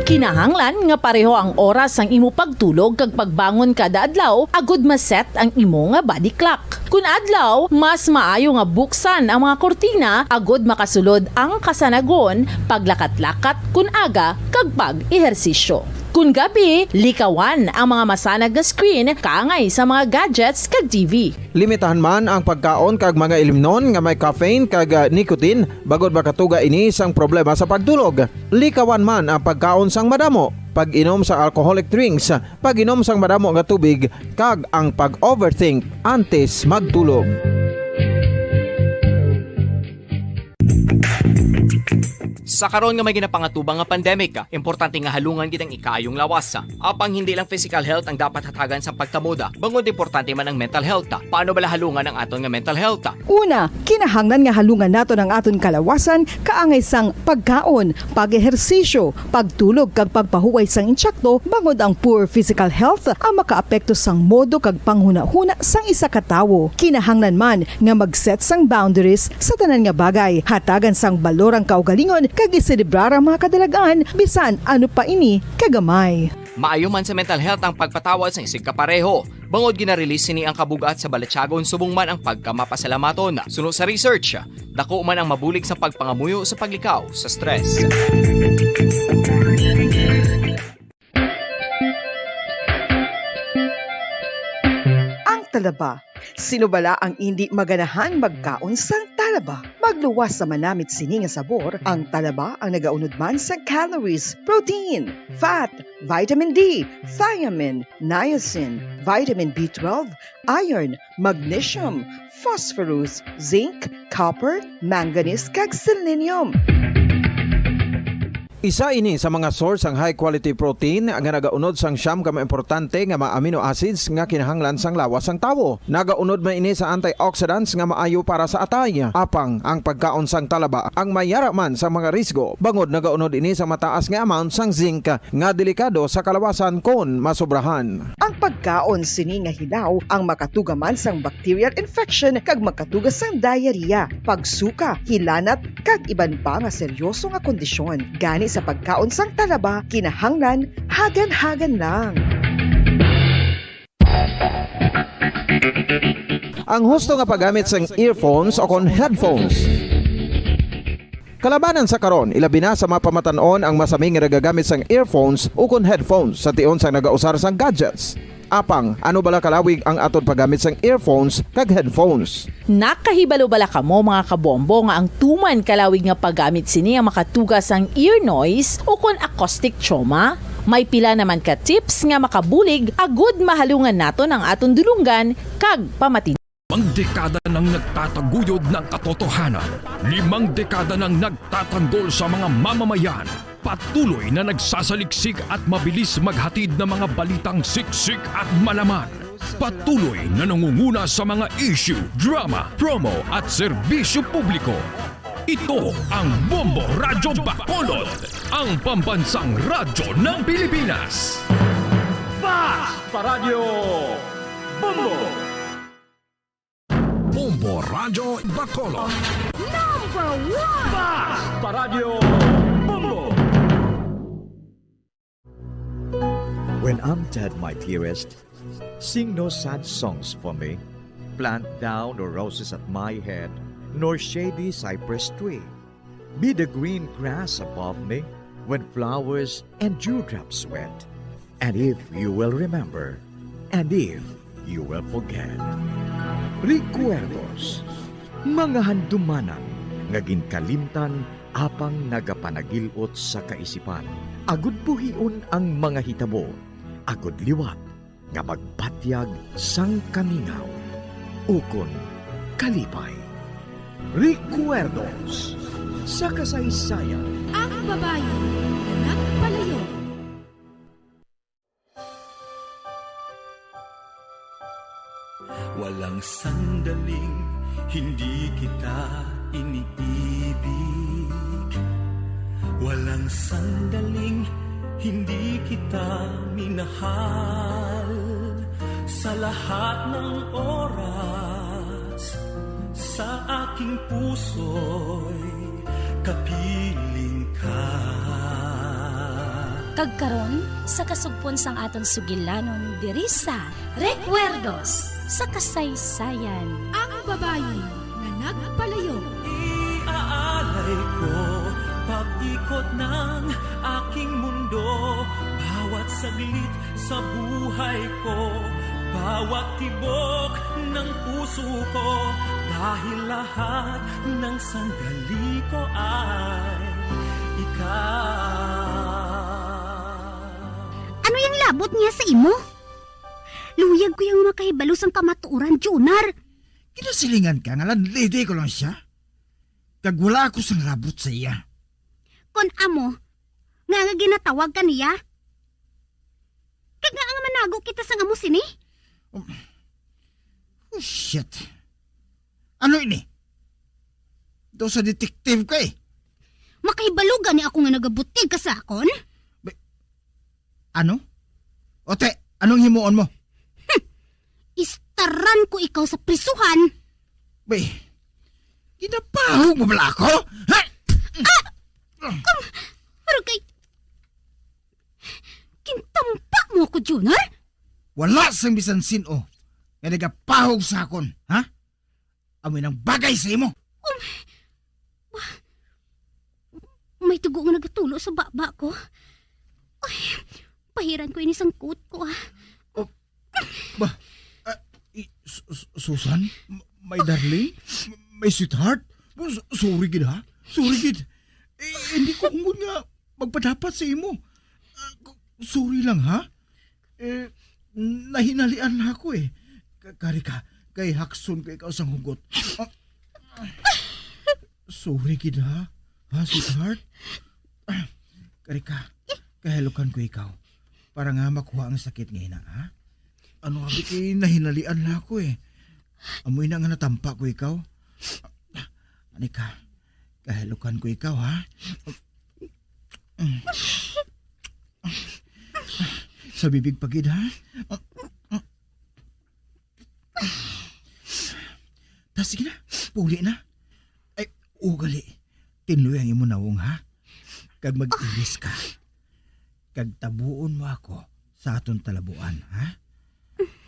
Kinahanglan nga pareho ang oras sang imo pagtulog kag pagbangon kada adlaw agud ma-set ang imo nga body clock. Kun adlaw, mas maayo nga buksan ang mga kurtina agud makasulod ang kasanagon, paglakat-lakat kun aga, kag pag-ehersisyo. Kun gabi, likawan ang mga masanag nga screen kaangay sa mga gadgets kag T V. Limitahan man ang pagkaon kag mga ilimnon nga may caffeine kag, ah, nicotine, bangod makatuga ini sang problema sa pagtulog. Likawan man ang pagkaon sang madamo, pag-inom sang alcoholic drinks, pag-inom sang madamo nga tubig, kag ang pag-overthink antes magtulog. Sa karon nga may ginapangatubang nga pandemic, importante nga halungan gid ang ikaayong lawas. Apang hindi lang physical health ang dapat hatagan sa pagtamod, bangod importante man ang mental health. Paano bala halungan ang aton nga mental health? Una, kinahanglan nga halungan naton ang aton kalawasan kaangay sang pagkaon, pag-ehersisyo, pagtulog kag pagpahuway sang intsakto, bangod ang poor physical health ang makaapekto sang modo kag panghunahuna sang isa ka tawo. Kinahanglan man nga mag-set sang boundaries sa tanan nga bagay, hatagan sang balor ang kaugalingon kag iselebrar ang mga kadalag-an, bisan ano pa ini kagamay. Maayo man sa mental health ang pagpatawad sang isigkapareho, bangod gina-release sini ang kabug-at sa balatyagon subong man ang pagkamapasalamaton. Suno sa research, dako man ang mabulig sa pagpangamuyo sa paglikaw sa stress. Ang talaba. Sino bala ang indi maganahan magkaon sang talaba? Magluwas sa manamit sini nga sabor, ang talaba ang nagaunod man sa calories, protein, fat, vitamin D, thiamine, niacin, vitamin B twelve, iron, magnesium, phosphorus, zinc, copper, manganese, kag selenium. Isa ini sa mga source sang high quality protein nga nagaunod sang siyam ka mga importante nga mga amino acids nga kinahanglan sang lawas sang tawo. Nagaunod man ini sa antioxidants nga maayo para sa atay. Apang ang pagkaon sang talaba ang may yara man sa mga risgo, bangod nagaunod ini sa mataas nga amount sang zinc nga delikado sa kalawasan kon masobrahan. Ang pagkaon sini nga hilaw ang makatuga man sang bacterial infection kag makatuga sang diarrhea, pagsuka, hilanat, kag iban pa nga seryoso nga kondisyon. Gani sa pagkaon sang talaba, kinahanglan hagan-hagan lang. Ang husto nga paggamit sang earphones o kon headphones. Kalabanan sa karon, ilabi na sa mga pamatan-on ang masami nga nagagamit sang earphones ukon headphones sa tion sang nagausar sang gadgets. Apang, ano bala kalawig ang aton paggamit sang earphones kag headphones? Nakahibalo bala kamo, mga kabombo, nga ang tuman kalawig nga paggamit sini ang makatuga sang ear noise ukon acoustic trauma? May pila naman ka tips nga makabulig agud mahalungan naton ang aton dulonggan kag pamati. Limang dekada nang nagtataguyod ng katotohanan. Limang dekada nang nagtatanggol sa mga mamamayan. Patuloy na nagsasaliksik at mabilis maghatid ng mga balitang siksik at malaman. Patuloy na nangunguna sa mga issue, drama, promo at serbisyo publiko. Ito ang Bombo Radyo Bacolod, ang pambansang radyo ng Pilipinas. Fast Paradyo Bombo! Bombo Radyo Bacolod. Number one! Fast Paradyo Bombo! When I'm dead, my dearest, sing no sad songs for me. Plant thou no roses at my head, nor shady cypress tree. Be the green grass above me when flowers and dewdrops wet. And if you will remember, and if you will forget. Recuerdos, mga handumanan nga ginkalimtan apang nagapanagil-ot sa kaisipan. Agud buhion ang mga hitabo, agud liwat nga magbatyag sang kamingaw ukon kalipay. Recuerdos sa kasaysayan. Ang babayi nga nagpalayo. Walang sandaling hindi kita iniibig. Walang sandaling hindi kita minahal. Sa lahat ng oras, sa aking puso'y kapiling ka. Kag karon, sa kasugpon sang aton sugilanon diri sa Recuerdos sa Kasaysayan. Ang babayi nga nagpalayo. Iaalay ko pag-ikot ng aking mundo, bawat saglit sa buhay ko, bawat tibok ng puso ko, dahil lahat ng sandali ko ay ikaw. Ano yang labot niya sa imo? Luyag ko yang makahibalo sang kamatuoran, Jonar. Ginasilingan ka nga landlady ko lang siya? Kag wala ako sang labot sa iya. Kon amo, nga nga ginatawag ka niya? Kag nga nga manago kita sang amo sini? Um, oh, shit. Ano ini? Daw sa detective ka eh. Makahibalo gani ako nga nagabutig ka sa akon? Be-, ano? Ote, anong himuon mo? Hmm. Istaran ko ikaw sa prisuhan. Be, ginapahog mo bala ako? Ha? Ah! Kung, pero kay, kintampa mo ako, Junior? Wala sang bisan sin-o nga nagapahog sa akon, ha? Amoy nang bagay sa imo. Um, ba, may dugo nga nagatulo sa baba ko. Ay, pahiran ko ini sang coat ko, ah. Oh, ba, ah, i-, Su-, Su-, Susan? M-, my darling? M-, my sweetheart? S-, sorry gid, ha? Sorry gid. Eh, hindi ko hungod nga magpadapat sa imo. Ah, k-, sorry lang, ha? Eh, nahinalian na ako, eh. Ka-, kari ka, kay hakson ko ikaw sang hugot. Ah, sorry gid, ha? Ha, sweetheart? Ah, kari ka, kahilukan ko ikaw para nga makuha ang sakit nga ina, ha? Ano abi kay nahinalian na ako, eh. Amoy na nga natampa ko ikaw. Ani ka, kahilukan ko ikaw, ha? Sa bibig pa gid, ha? Ta, sige na, puli na. Ay, ugali, tinloy ang imo nawong, ha? Kag mag-ilis ka. Kag tabuon mo ako sa aton talabuan, ha?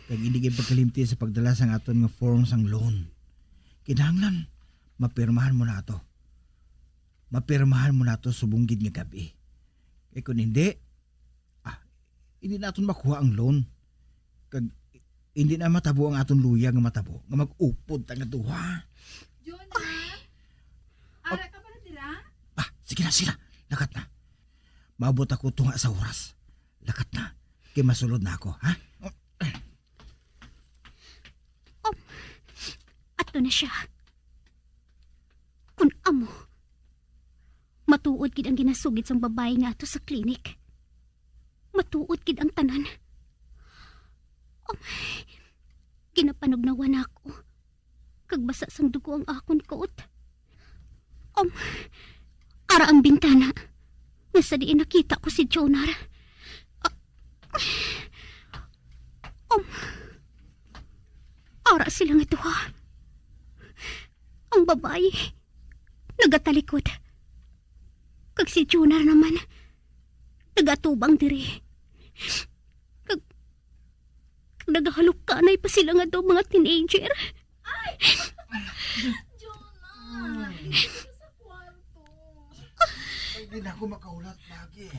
Kag hindi kay pagkalimti sa pagdala sang aton nga form sang loan. Kinahanglan, mapirmahan mo na ato. Mapirmahan mo na ato subong gid nga gab-i. Kay kung hindi, ah, hindi naton makuha ang loan. Kag hindi na matabo ang aton luyag nga matabo nga mag-upod ta nga duha. Jonah? Ay. Ara ka pa na dira? Ah, sige na, sige na. Lakat na. Maabot ako tunga sa oras. Lakat na. Kay masulod na ako, ha? Um, ato na siya. Kun amo, matuod gid ang ginasugid sang babayi nga ato sa klinik. Matuod gid ang tanan. Um, ginapanugnawan ako. Kag basa sang dugo ang akon coat. Um, ara ang bintana nga sa diin nakita ko si Jonar. Ah, um, ara sila nga duha. Ang babayi nagatalikod, kag si Jonar naman nagatubang diri. Kag, kag nagahalukanay pa sila nga daw mga teenager. Ay! Jonah, dito ka sa kwarto. Ay, di na ako makahulat lagi.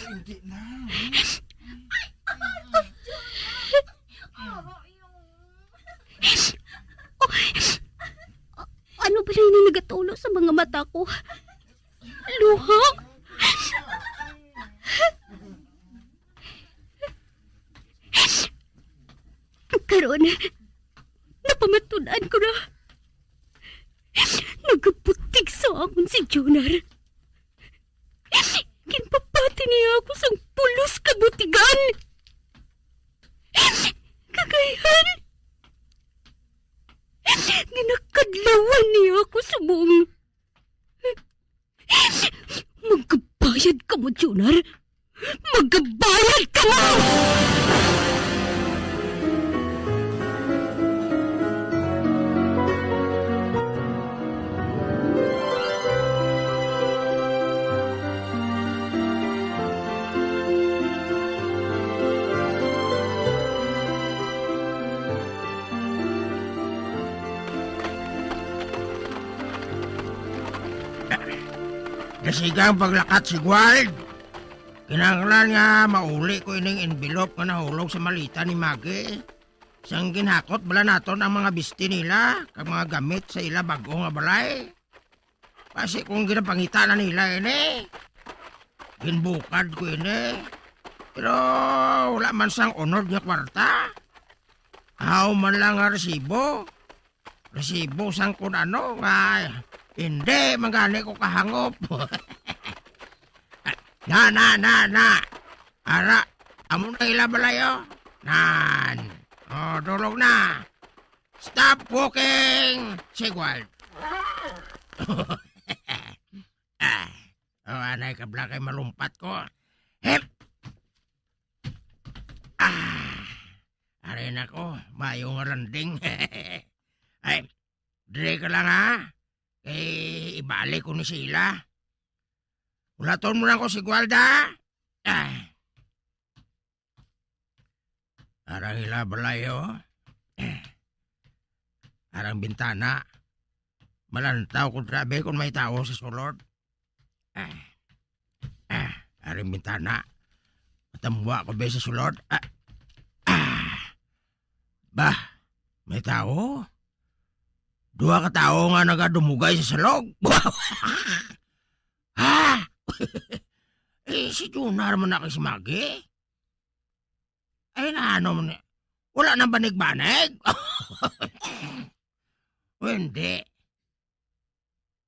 Hindi na. Ay, ay, ay, Jonah! Aray, oh. Ano ba na ini nagatulo sa mga mata ko? Luha? Karon, napamatud-an ko na. Nagabutig sa akon si Jonar. Ginpapati niya ako sang pulos kabutigan. Kagayhan, ginakadlawan niya ako subong. Magkabayad kamo, Jonar. Magkabayad kamo! Dasigang paglakat si Guard. Kinahanglan nga mauli ko ining envelope nga nahulog sa maleta ni Maggie. Sang ginhakot bala naton ang mga bisti nila, kag mga gamit sa ila bag-o nga balay. Basi kung ginapangita na nila ini, ginbukad ko ini. Pero wala man sang unod nga kwarta. Aw man lang nga resibo. Resibo sang kun ano nga hindi man gani ko kahangop. Na, na, na, na. Ara, amo na ila balay, oh. Nan. Oh, dulog na. Stop walking, Sigwald. Ah, oh, anay ka, Black, ay malumpat ko. Hep! Ah, ari na ko, mayo nga landing. Ay, dire ka lang, ha? Kay ibalik ko ni sila. Ulaton mo lang ko, Sigwald, ha? Ah. Arang ila balay, oh. Arang bintana. Malantaw ko, grabe, kung may tao sa sulod. Ah. Ah, arang bintana. Matamwa ko, be, sa sulod. Ah. Ah. Bah, may tao? Duha ka tao nga nagadumugay sa salog. Ha? Eh, si Junar man na kay si Magi. Ay, na ano man, wala nang banig-banig? O, hindi.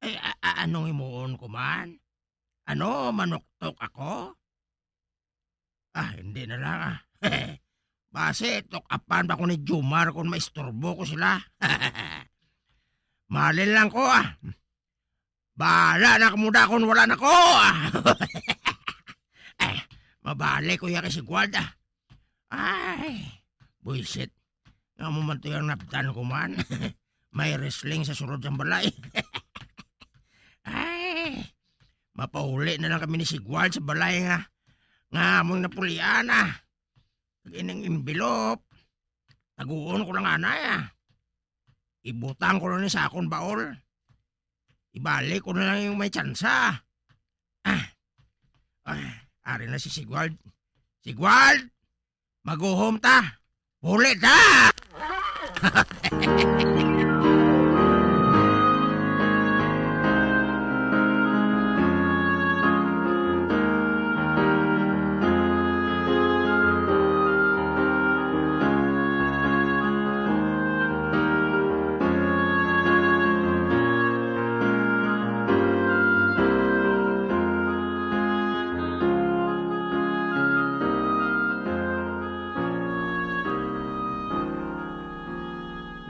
Ay, a-, a-, anong himuon ko man? Ano, manuktok ako? Ah, hindi na lang, ah. Basi, tok-apan pa ko ni Jumar kung maistorbo ko sila. Malin lang ko, ah. Bahala na kamo da kung wala na ko. Eh, mabalik ko ya kay Sigwald, ah. Ay, buisit. Nga mo man to yung naptan ko man. May wrestling sa sulod sang balay. Ay, mapauli na lang kami ni Sigwald sa balay nga, nga among napulian, ah. Kag ining envelope, taguon ko lang anay, ah. Ibutang ko lang ni sa akon baol. Ibalik ko na lang yung may tsansa. Ah. Ah, ari na si Sigwald. Sigwald! Maguhom ta! Huli ta!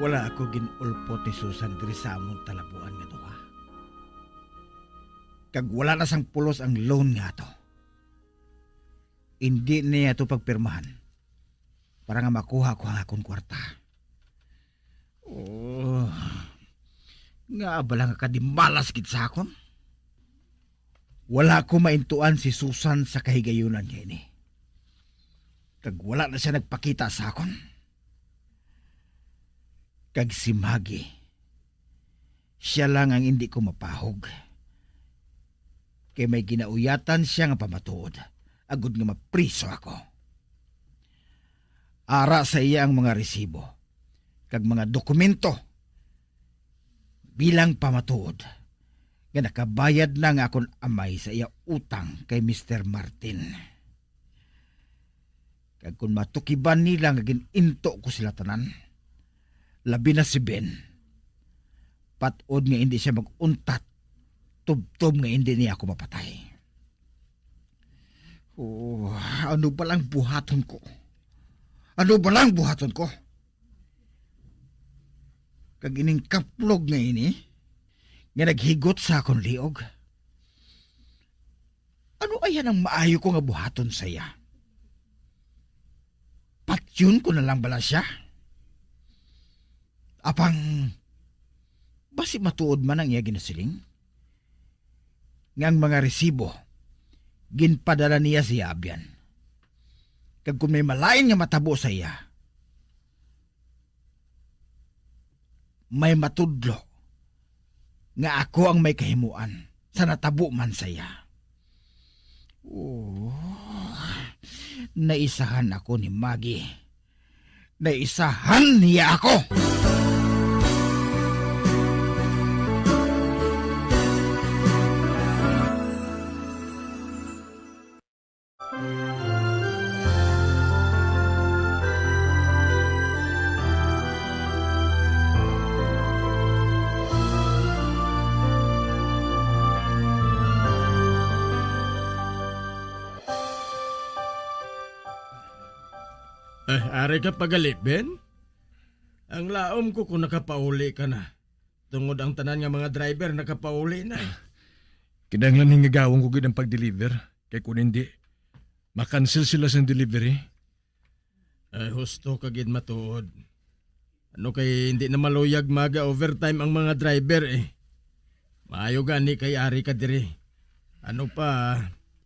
Wala ako gin-ulpot ni Susan diri sa amon talabuan nga duha. Kag wala na sang pulos ang loan nga ato. Indi niya to pagpirmahan para nga makuha ko ang akon kwarta. Oh, nga bala nga kadimalas gid sa akon. Wala ko maintuan si Susan sa kahigayunan nga ini. Kag wala na siya nagpakita sa akon. Kag si Maggie, sia lang ang indi ko mapahog. Kay may ginauyatan sia nga pamatuod, agod nga mapriso ako. Ara sa iya ang mga resibo kag mga dokumento bilang pamatuod nga nakabayad na nga akon amay sa iya utang kay Mister Martin. Kag kon matukiban nila nga gin-into ko sila tanan, labi na si Ben, pat-od nga indi sia mag-untat, tubtob nga indi niya ako mapatay. Oh, ano ba lang buhaton ko? Ano ba lang buhaton ko? Kag ining kaplog nga ini, nga naghigot sa akon liog, ano ay ang maayo ko nga buhaton sa iya? Patyon ko na lang bala siya? Apang, basi matuod man ang iya ginasiling, nga ang mga resibo ginpadala niya sa iya abyan. Kag kon may malain nga matabo sa iya, may matudlo nga ako ang may kahimuan sa natabo man sa iya. Oh, naisahan ako ni Maggie. Naisahan niya ako. Eh, ari ka pa gali, Ben? Ang laom ko kung nakapauli ka na. Tungod ang tanan nga mga driver nakapauli na, eh. Kinahanglan hingagawon ko gid ang pag-deliver. Kay kung hindi, ma-cancel sila sang delivery. Ay, husto ka gid matuod. Ano kay hindi na maluyag maga-overtime ang mga driver, eh. Maayo gani kay ari ka diri. Ano pa,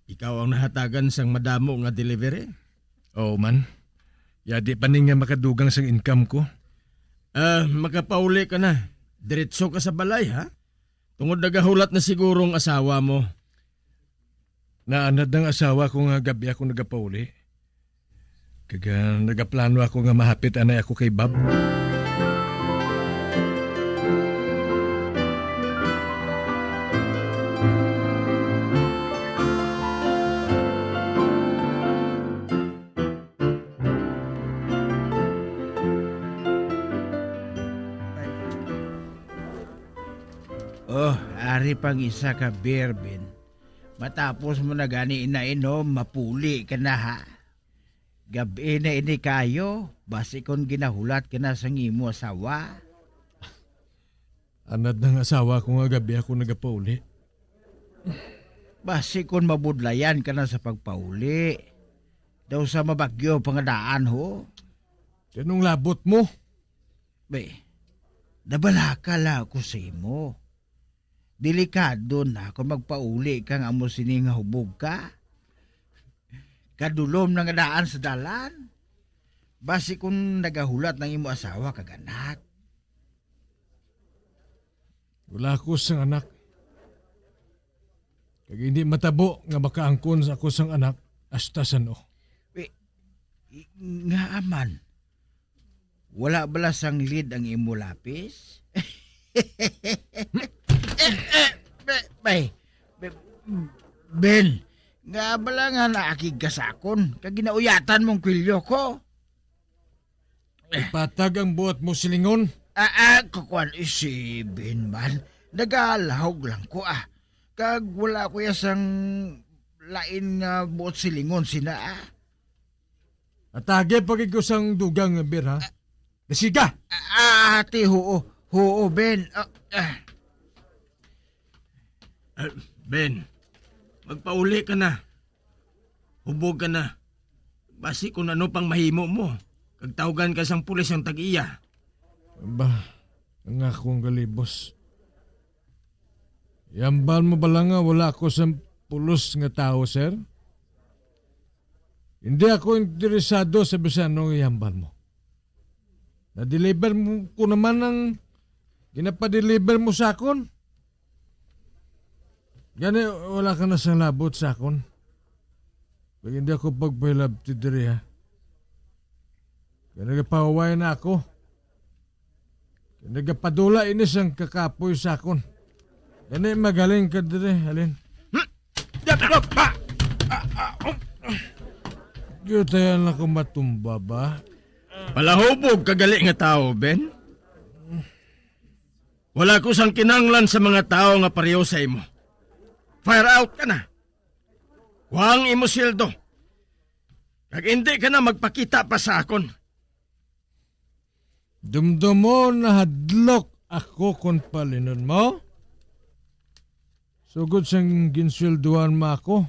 ikaw ang nahatagan sang madamo nga delivery? Oo man. Yadi pa ni nga makadugang sang income ko. Ah, makapauli ka na. Diretso ka sa balay, ha? Tungod nagahulat na siguro ang asawa mo. Naanad ang asawa ko nga gab-i ako nagapauli. Kag, ah, nagaplano ako nga mahapit anay ako kay Bob. Oh, ari pang isa ka beer, Ben. Matapos mo na gani inainom, mapuli ka na, ha? Gab-i na ini kayo, basi kon ginahulat ka na sang imo asawa. Anad ng asawa ko nga gab-i ako nagapauli. Basi kon mabudlayan ka na sa pagpauli, daw sa mabagyo pa nga daan, ho? Anong labot mo? Be, nabalaka lang ako sa imo. Delikado na kung magpauli ka nga amo sini nga hubog ka. Kadulom na nga daan sa dalan. Basi kung nagahulat ng imo asawa kag anak. Wala ako sang anak. Kag hindi matabo nga makaangkon sa ako sang anak hasta san-o. Eh, i-, nga aman. Wala bala sang lead ang imo lapis? Eh, eh, be-, be-, be-, Ben, nga bala nga naakig ka sa akon, kag ginauyatan mong kwelyo ko? Ipatag ang buot mo silingon. Ah, ah, kukuan, eh, si Ben man. Nagalahog lang ko, ah. Kag wala ko ya sang lain nga buot silingon sina, ah. Atagi pa gid ko sang dugang nga beer, ha? Disiga! Ah, ah, ati, huo. Huo, Ben. Ah, ah. Ah, Ben, magpauli ka na. Hubog ka na. Basi kung ano pang mahimo mo, kag tawgan ka sang pulis ang tag-iya. Ba, ang akong galibos. Ihambal mo bala nga wala ako sang pulos nga tawo, sir? Hindi ako interesado sa bisan anong ihambal mo. Na-deliver mo ko naman ang ginapa-deliver mo sa akon. Gani, wala ka na sang labot sa akon. Pag hindi ako pagpahilabti diri, ha? Kaya nagapahuway na ako. Kaya nagapadula ini sang kakapoy sa akon. Gani, magaling ka diri, halin. Yatayan lang ko matumba ba? Palahubog ka gali nga tawo, Ben. Wala ko sang kinanglan sa mga tawo nga pareho sa imo. Fire out ka na. Kuha ang imo sweldo. Kag hindi ka na magpakita pa sa akon. Dumdumon, nahadlok ako kon palinon mo. Sugod sang ginswelduhan mo ako,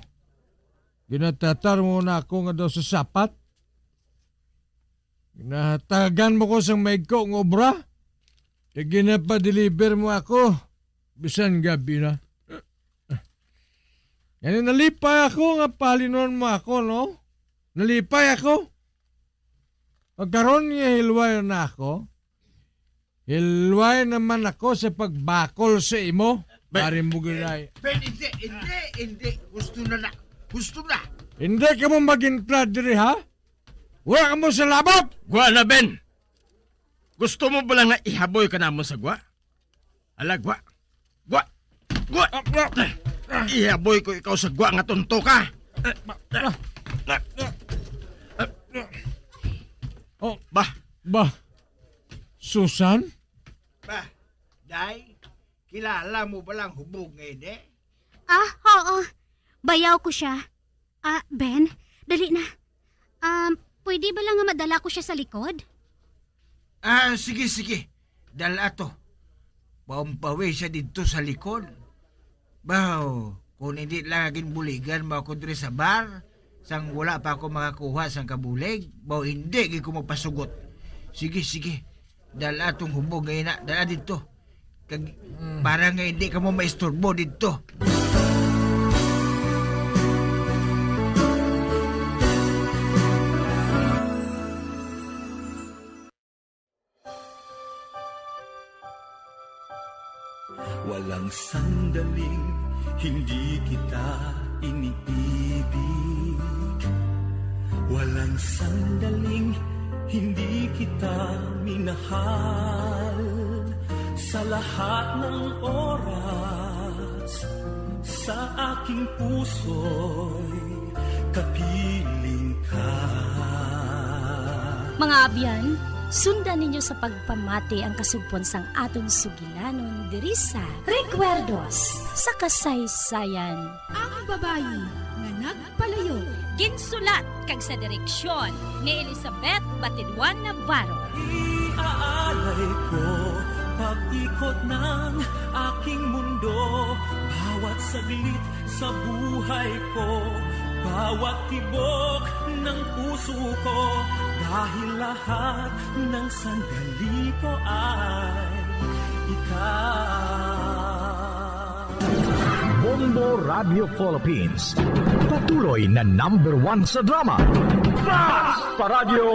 ginatatar mo na ako nga daw sa sapat. Ginahatagan mo ko sang maigko nga obra, kag ginapadeliver mo ako bisan gab-i na. Gani, nalipay ako nga palinon mo ako, no? Nalipay ako. Pagkaron nga hilway na ako, hilway naman ako sa pagbakol sa imo. Be- Pare mo ginay. Ben, hindi, hindi, hindi. Gusto na na. Gusto na. Hindi ka mo mag-intra diri, ha? Wala ka mo sa labot! Gwa na, Ben. Gusto mo bala nga ihaboy ka namo sa gwa? Ala, gwa. Gwa. Gwa. Ah, ah, ah. Ihaboy ko ikaw sa gwa nga tonto ka. Ah, ah, ah. Oh, Bah. Bah. Susan? Bah, Day, kilala mo ba lang hubog nga ini? Ah, oo. Bayaw ko siya. Ah, Ben, dali na. Um, Pwede ba lang nga madala ko siya sa likod? Ah, sige, sige. Dala to. Paumpawi siya didto sa likod. Baw, kung hindi lang ginbuligan mo ako diri sa bar, sang wala pa ako makakuha sang kabulig, baw hindi gid ko magpasugot. Sige, sige. Dala tong hubog nga ina, dala didto. Kag para nga hindi ka mo maisturbo didto. Walang sandaling hindi kita iniibig. Walang sandaling hindi kita minahal. Sa lahat ng oras, sa aking puso'y kapiling ka. Mga abyan, sundan ninyo sa pagpamati ang kasugpon sang aton sugilanon diri sa Recuerdos sa Kasaysayan. Ang babayi nga nagpalayo. Ginsulat kag sa direksyon ni Elizabeth Batidwan Navarro. Iaalay ko pag-ikot ng aking mundo, bawat saglit sa buhay ko, bawat tibok ng puso ko, dahil lahat ng sandali ko ay ikaw. Bombo Radio Philippines, patuloy na number one sa drama. Fast Paradyo!